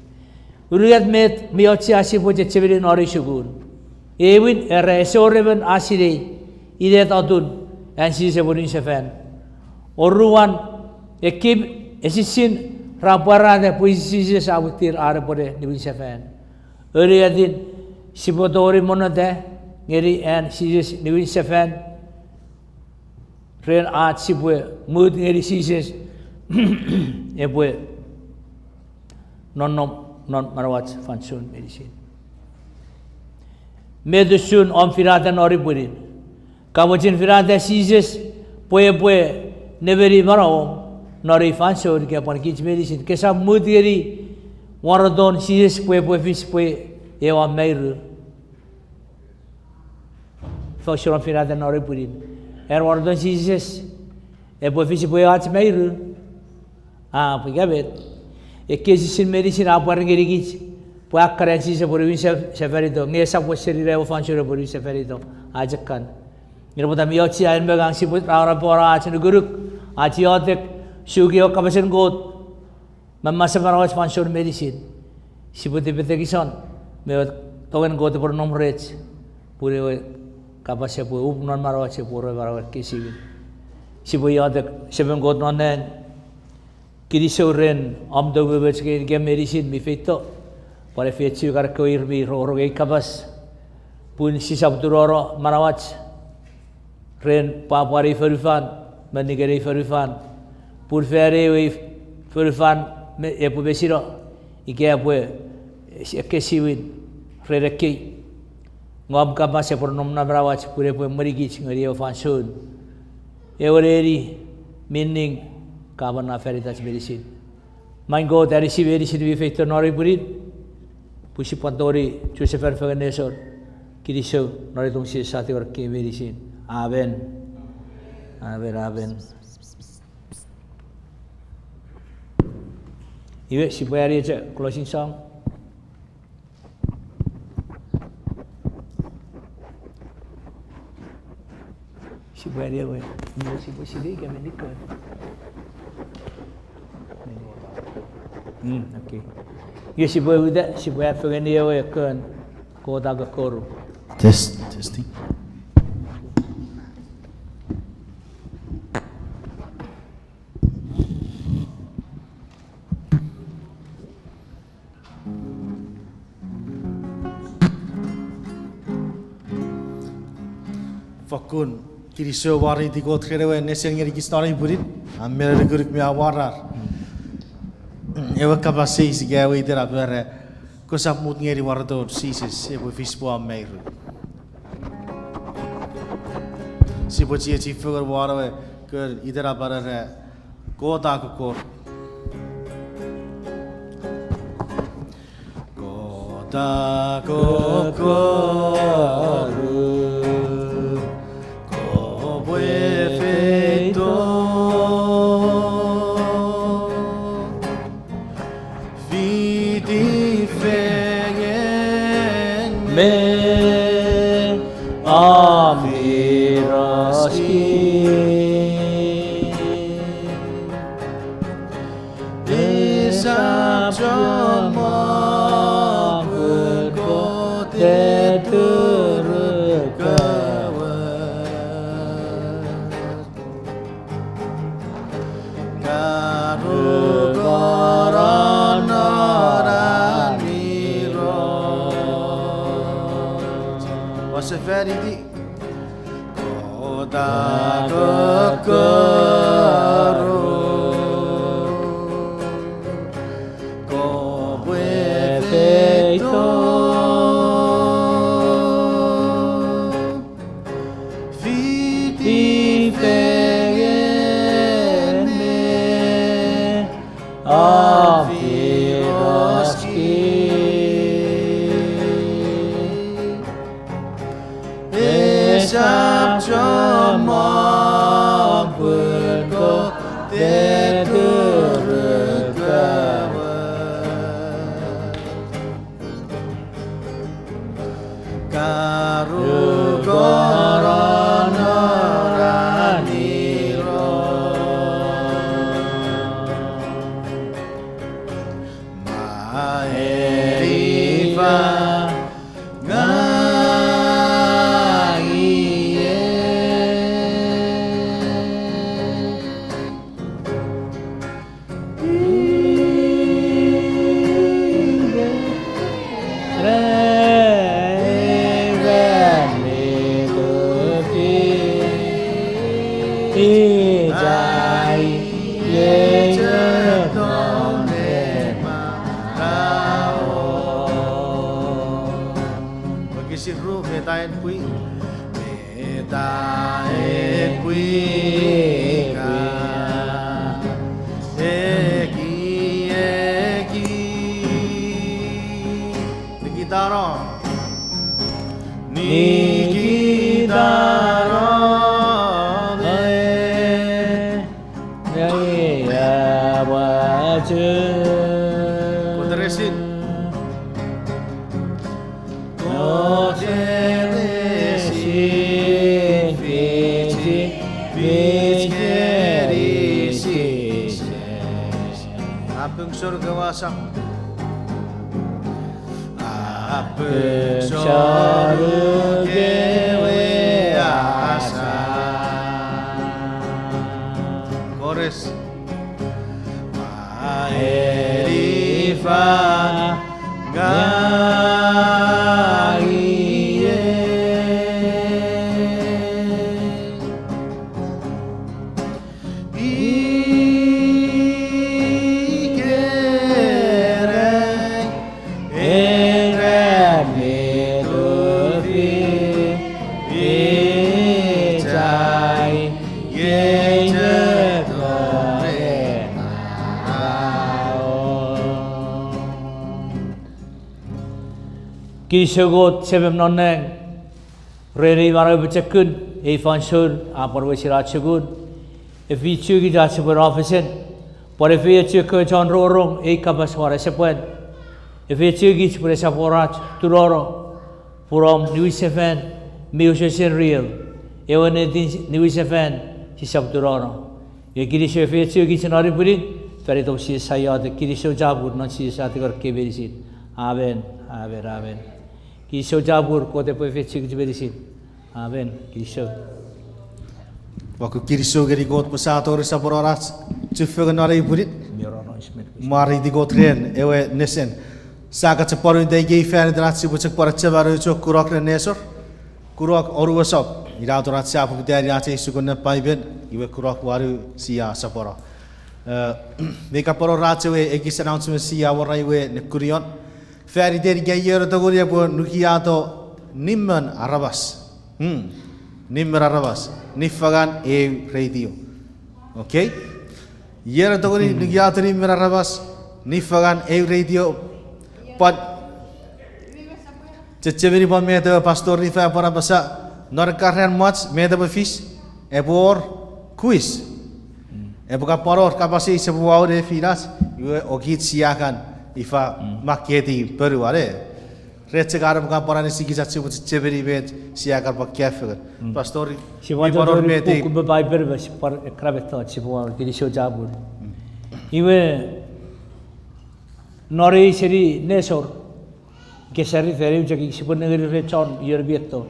Unungat met mi auchea sipwe chechemeni non ei sukun. Ewin, era ese wor emon a sinei inet atun an Jises epwe niwinsefan. Oruan, ekkewe esisin ra pwarata pwe Jises a mwitir an epwe niwinsefan. Oruatin, sipwe tongeni monnota ngeni an Jises niwinsefan ren ach sipwe mut ngeni Jises epwe nonnom non manauach fansoun meinisin. Met usun om finata non ei pwinin? Ka mochen finata Jises pwe epwe nemeni manauom non ei fansoun ika pwan kich meinisin, kesap mut ngeni waraton Jises pwe epwe fis pwe ewe mairu? Ifa usun om finata non ei pwinin? An waraton Jises epwe fis pwe ewe ach mairu? A, pwe ika met, ekkesisin meinisin a pwar ngenikich pwe a kan an Jises epwe niwinsefanito, nge esap wesen ina ewe fansoun epwe niwinsefanito, a chok kan. Ina pwata mi auchea en me ngang sipwe rarapora ach nukunuk, ach iotek, suki ewe kapasen Kot, me masen manauach fansoun meinisin. Sipwe tipetekison me ewe tongen Kot epwe nonnom rech, pun ewe kapas epwe up non manauach, epwe wor manauach ekkesiwin. Sipwe iotek. Semem Kot non nang, kinisou ren om tong me moch ngenikem meinisin mi feito, pwan efeiochu kan ekkewe ir mi rongorong ei kapas, pun sisap turuno manauach ren pwapwan ei fonufan me ningen ei fonufan, pun fan ewe fonufan me epwe mesino ika epwe ekkesiwin ren ekkei. Nge om kapas epwe nonnom non manauach pun epwe emwenikich ngeni ewe fansoun, ewe neni mi ning, ka pwan non fan itach meinisin. Maing Kot, anisi meinisin mi feito non ei pwinin, pwe sipwe tongeni chusefan fengen nesor. Kinisou non itom Jises sa tingor ekkei meinisin. Amen. Amen, amen. Iwe sipwe ani eche closing song. Sipwe ani ewe, iwe sipwe sinei ika meni kon. Mm, okay. Iwe sipwe uta, sipwe a fengeni ewe kon, Kot a kokkoru. Test, testing. Fokkun kinisou, mwareiti Kot ren ewe nesen ngenikich non ei pwinin, a men nukunuk me amwarar. Ewe kapas eis ika ewe itenap era, kosap mut ngeni waraton Jises epwe fis pwe om mairu. Sipwe chiechi fengen won ewe kon itenap era, Kot a kokkoru. Kot a kokkoru, kopwe feito, fiti fengen me om iraski. Esap chommong pun Kot e turukawa. Karukoron non an iro. Wase faniti. Kot a kokkoru, kopwe feito, fiti fengen me om iraski. Esap chommong pun Kot e turukawa. Karukoron non an iro. Ma eni Ta epwika ekieki. Nikitano. Nikitano me nge awache. Koteresin. Koteresin fichi, fich ngeni Jises. Apung sor kewe asam. Apung sor kewe asam. Chorus. Ua eni fan ngang ie. Ikenai en ran mi tufi, ichai, iei chok ore ao. Kinisou Kot Semem non nang, ren ei manau pochokun, ei fansoun a pwan wesen ach sukun. Efeiochukich ach sipwe no fesen, pwan efeiochu ekkewe chon rongorong ei kapas won asepwan. Efeiochukich pwe esap wor ach tunono, pun om niwinsefan mi wesewesen riel, ewe ennetin niwinsefan sisap tunono. Iwe kinisou, efeiochukich non ei pwinin, fan itom Jises ai iotek, kinisou chapur non Jises a tingor ekkei meinisin. Amen, amen, amen. Kinisou chapur, Kot epwe efeiochukich meinisin. Amen. Kinisou. Ua kinisou ngeni Kot pwe sia tori sopwonon ach chufengen non ei pwinin. Mwareiti Kot ren ewe nesen. Sia kachopwano uta ikei fan iten ach sipwe chok pwan achema nouch kunok ren nesor. Kunok onu esop. Ina atun ach sia poputani ach ei sukun non Paipen, iwe kunok wanu sia sopwono. Eh, mei kapwan wor ach ewe ekis announcement sia awora iwe nekunion. Fan iten ika ion a tongeni epwe nukiato nimmen aramas. Hmm. Nimmen aramas. Niffangan eu radio. Okay? Ion a tongeni nukiato nimmen aramas, niffangan eu radio, pwan chechemeni pwan met ewe pastor Nifa a pwan apasa, non ekkan ran mwach met epwe fis, epwe wor quiz. Epwe ka pwan wor kapas eis epwe waune finach, iwe okich sia kan ifa makketi ponuan e. Ren chok an epwe ka pwan anisikich ach sipwe chechemeni met sia kan pwan kafengen. Pastor, sipwe wor met ei. Puku me Paipen me sipwe ekkana mettoch sipwe wor, kinisou chapur. Iwe, non ei seni nesor, kesari feni chok sipwe nengeni ren chon ier mi etto.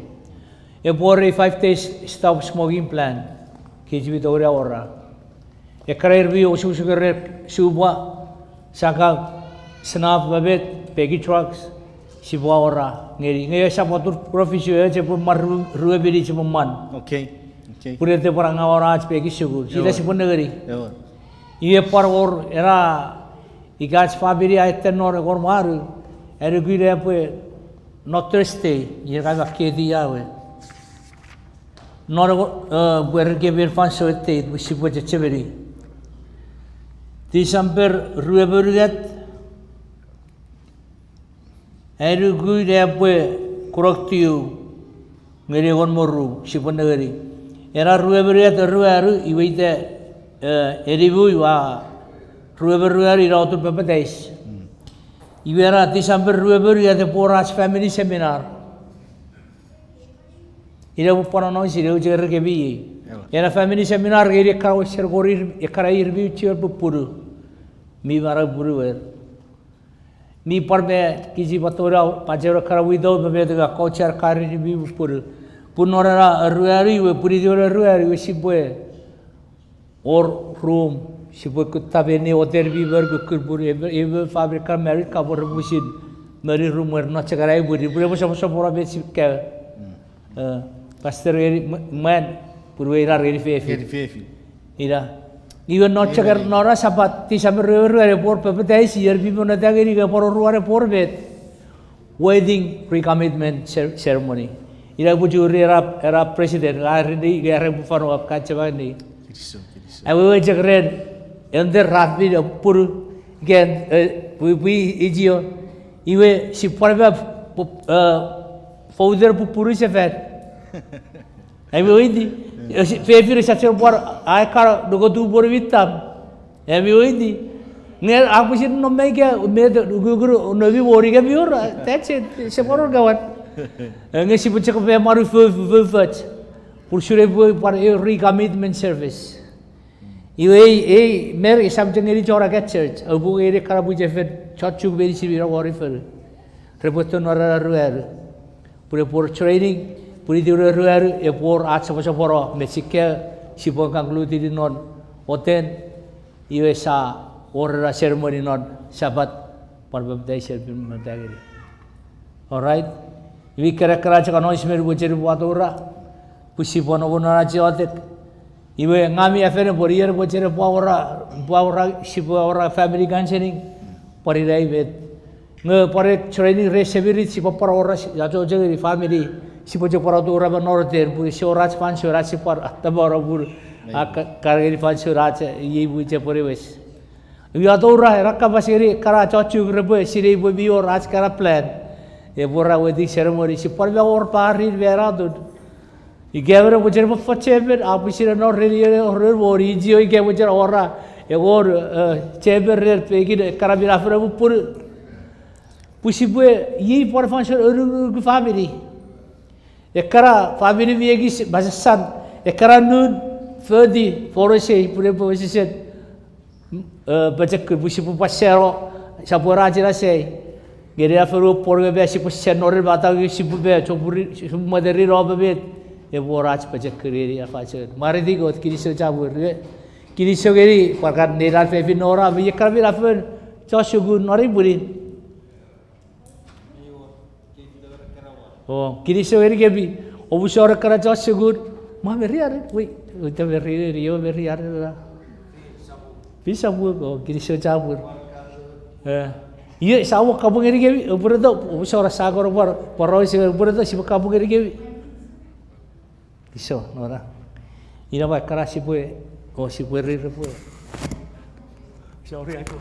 Epwe wor ei five days stop smoking plan, kich mi tongeni awora. Ekkana ir mi osukosuk ren supwa, saka, snuff, me met, pekin drugs, sipwe awora ngeni. Nge esap atun provision, ewe chepwe mwan ru-, rue minich sipwe mwan. Pun ete pwan angawora ach pekin sukun. Ina sipwe nengeni. Iwe pwan wor ena, ika ach famini a etten non engon me wanu, anuku ina epwe, non Thursday, iei ka makketi ia we. Non, eh, pwe rikemien fansoun tei, pwe sipwe chechemeni. December rue me unungat, anuku ina epwe kunok tiu ngeni engon me ru, sipwe nengeni. Ena rue me unungat, ruanu, iwe ita, eh, enimu iwe a, rue me ruanu ina otun papatais. Iwe ena December rue me unungat epwe wor ach family seminar. Ina pwe pwan announce-ini, ewe chok rikemi ei. Ena family seminar ngeni ekkana Western Korea, ekkana ir mi chiwen pupunu. Mi manau punuer. Mi pwan me kich mi pwan tongeni pacheno ekkana widow me met, ekkoch ar karin mi pupunu. Pun non ena ruanu iwe, pun itiwen ruanu iwe sipwe wor room, sipwe kutta meni hotel mi men kukkun pun, e, e, family ka married ka pwe repwe pwisin meni room wer non chok ena pwinin, pun epwe soposopono met sipwe kaeo. Eh, pastor ngeni mwan, pun we ina ngeni fefin. Ina. Iwe non chok non ena Sapat, December rue me ruanu epwe wor papatais, ir mi monneta ngeni, nge pwan oruan epwe wor met, wedding recommitment cer-, ceremony. Ina pwe churi era, era president, a rini, ika era pwe fano ap kachemani. Awewe chok ren, elder ra pin pupunu, ika, e, pwi, pwi, ichio, iwe sipwe pwan map, pu-, e, founder pupunu sefan. Ami weweiti, e, si-, fefin esap chok pwan, ai kan noko tu pwon mi tam. Ami weweiti, nge a pwisin nom me ika, met, ukukun, nomi wori ika mi wor, that's it, sipwe wor kawan. E, nge sipwe chok pwe manu fo-, fo-, fo-, foch. Pun usun epwe pwan ew recommitment service. Iwe ei, ei, mer esap chok ngeni chon ewe church, aupwe ngeni ekkana pwichefen chon Chuuk meinisin mi nom won ei fonu. Repwe tonong non ruanu. Pun epwe wor training, pun itewe ruanu, epwe wor ach soposopono, me chikka, sipwe conclude-ini non, oten, iwe sa wor ena ceremony non Sapat, pwan baptize, pin baptize ngeni. All right? Iwe ekkana, ekkana chok announcement pwe chen pwe atoura, pwe sipwe nom non ach iotek. Iwe ngang mi afen pwe ier pwe chen pwe awora, pwe awora, sipwe awora family counseling, pwan ina met. Nge pwan training re semirit sipwe pwan awora, achocho ngeni family, sipwe chok pwan atoura me non oten, pwe ese wor ach fansoun ach sipwe pwan atamano pun, a ka-, kar ngeni fansoun ach, iei pwe chepwene wes. Iwe atoura, ena kapas ngeni ekkana chon Chuuk repwe sinei pwe mi wor ach kana plan. Epwe wor wedding ceremony, sipwe pwan me wor parin me atun. Ika emon pwe chen pwe fo chepen, a pwisin no reni ene oren wor, ichio ika pwe chen awora, e wor, e, chepen ren pekin ekkana minafon pupunu. Pwe sipwe, iei pwan fansoun anukunuk famini. Ekkana famini mi ekis masasan, ekkana nun, foti, forosei, pun epwe wesesen, e, pochokun pwe sipwe pwan seno, sipwe wor ach ina sai. Ngeni a fonu pwon nge me sipwe sen noren matau, sipwe me, sopuri, sipwe mweteri no me met, epwe wor ach pochokun ngeni a fansoun. Mwareiti Kot, kinisou chapur, e, kinisou ngeni, pwan kan neiran fefin Nora, me ekkana minafon, chon sukun, non ei pwinin. O, kinisou ngenikemi, omusano ekkana chon sukun, mwa Meriaren, wei, uta Meriaren, io Meriaren na. Pisapuk, o, kinisou chapur. E, iwe, sa mo kapong ngenikemi, upwereto, omusano sa kono pwan, pwan rausi upwereto, sipwe kapong ngenikemi. Kinisou, Nora. Ina pwe ekkana sipwe, o sipwe riri pwe. Sorry, I go.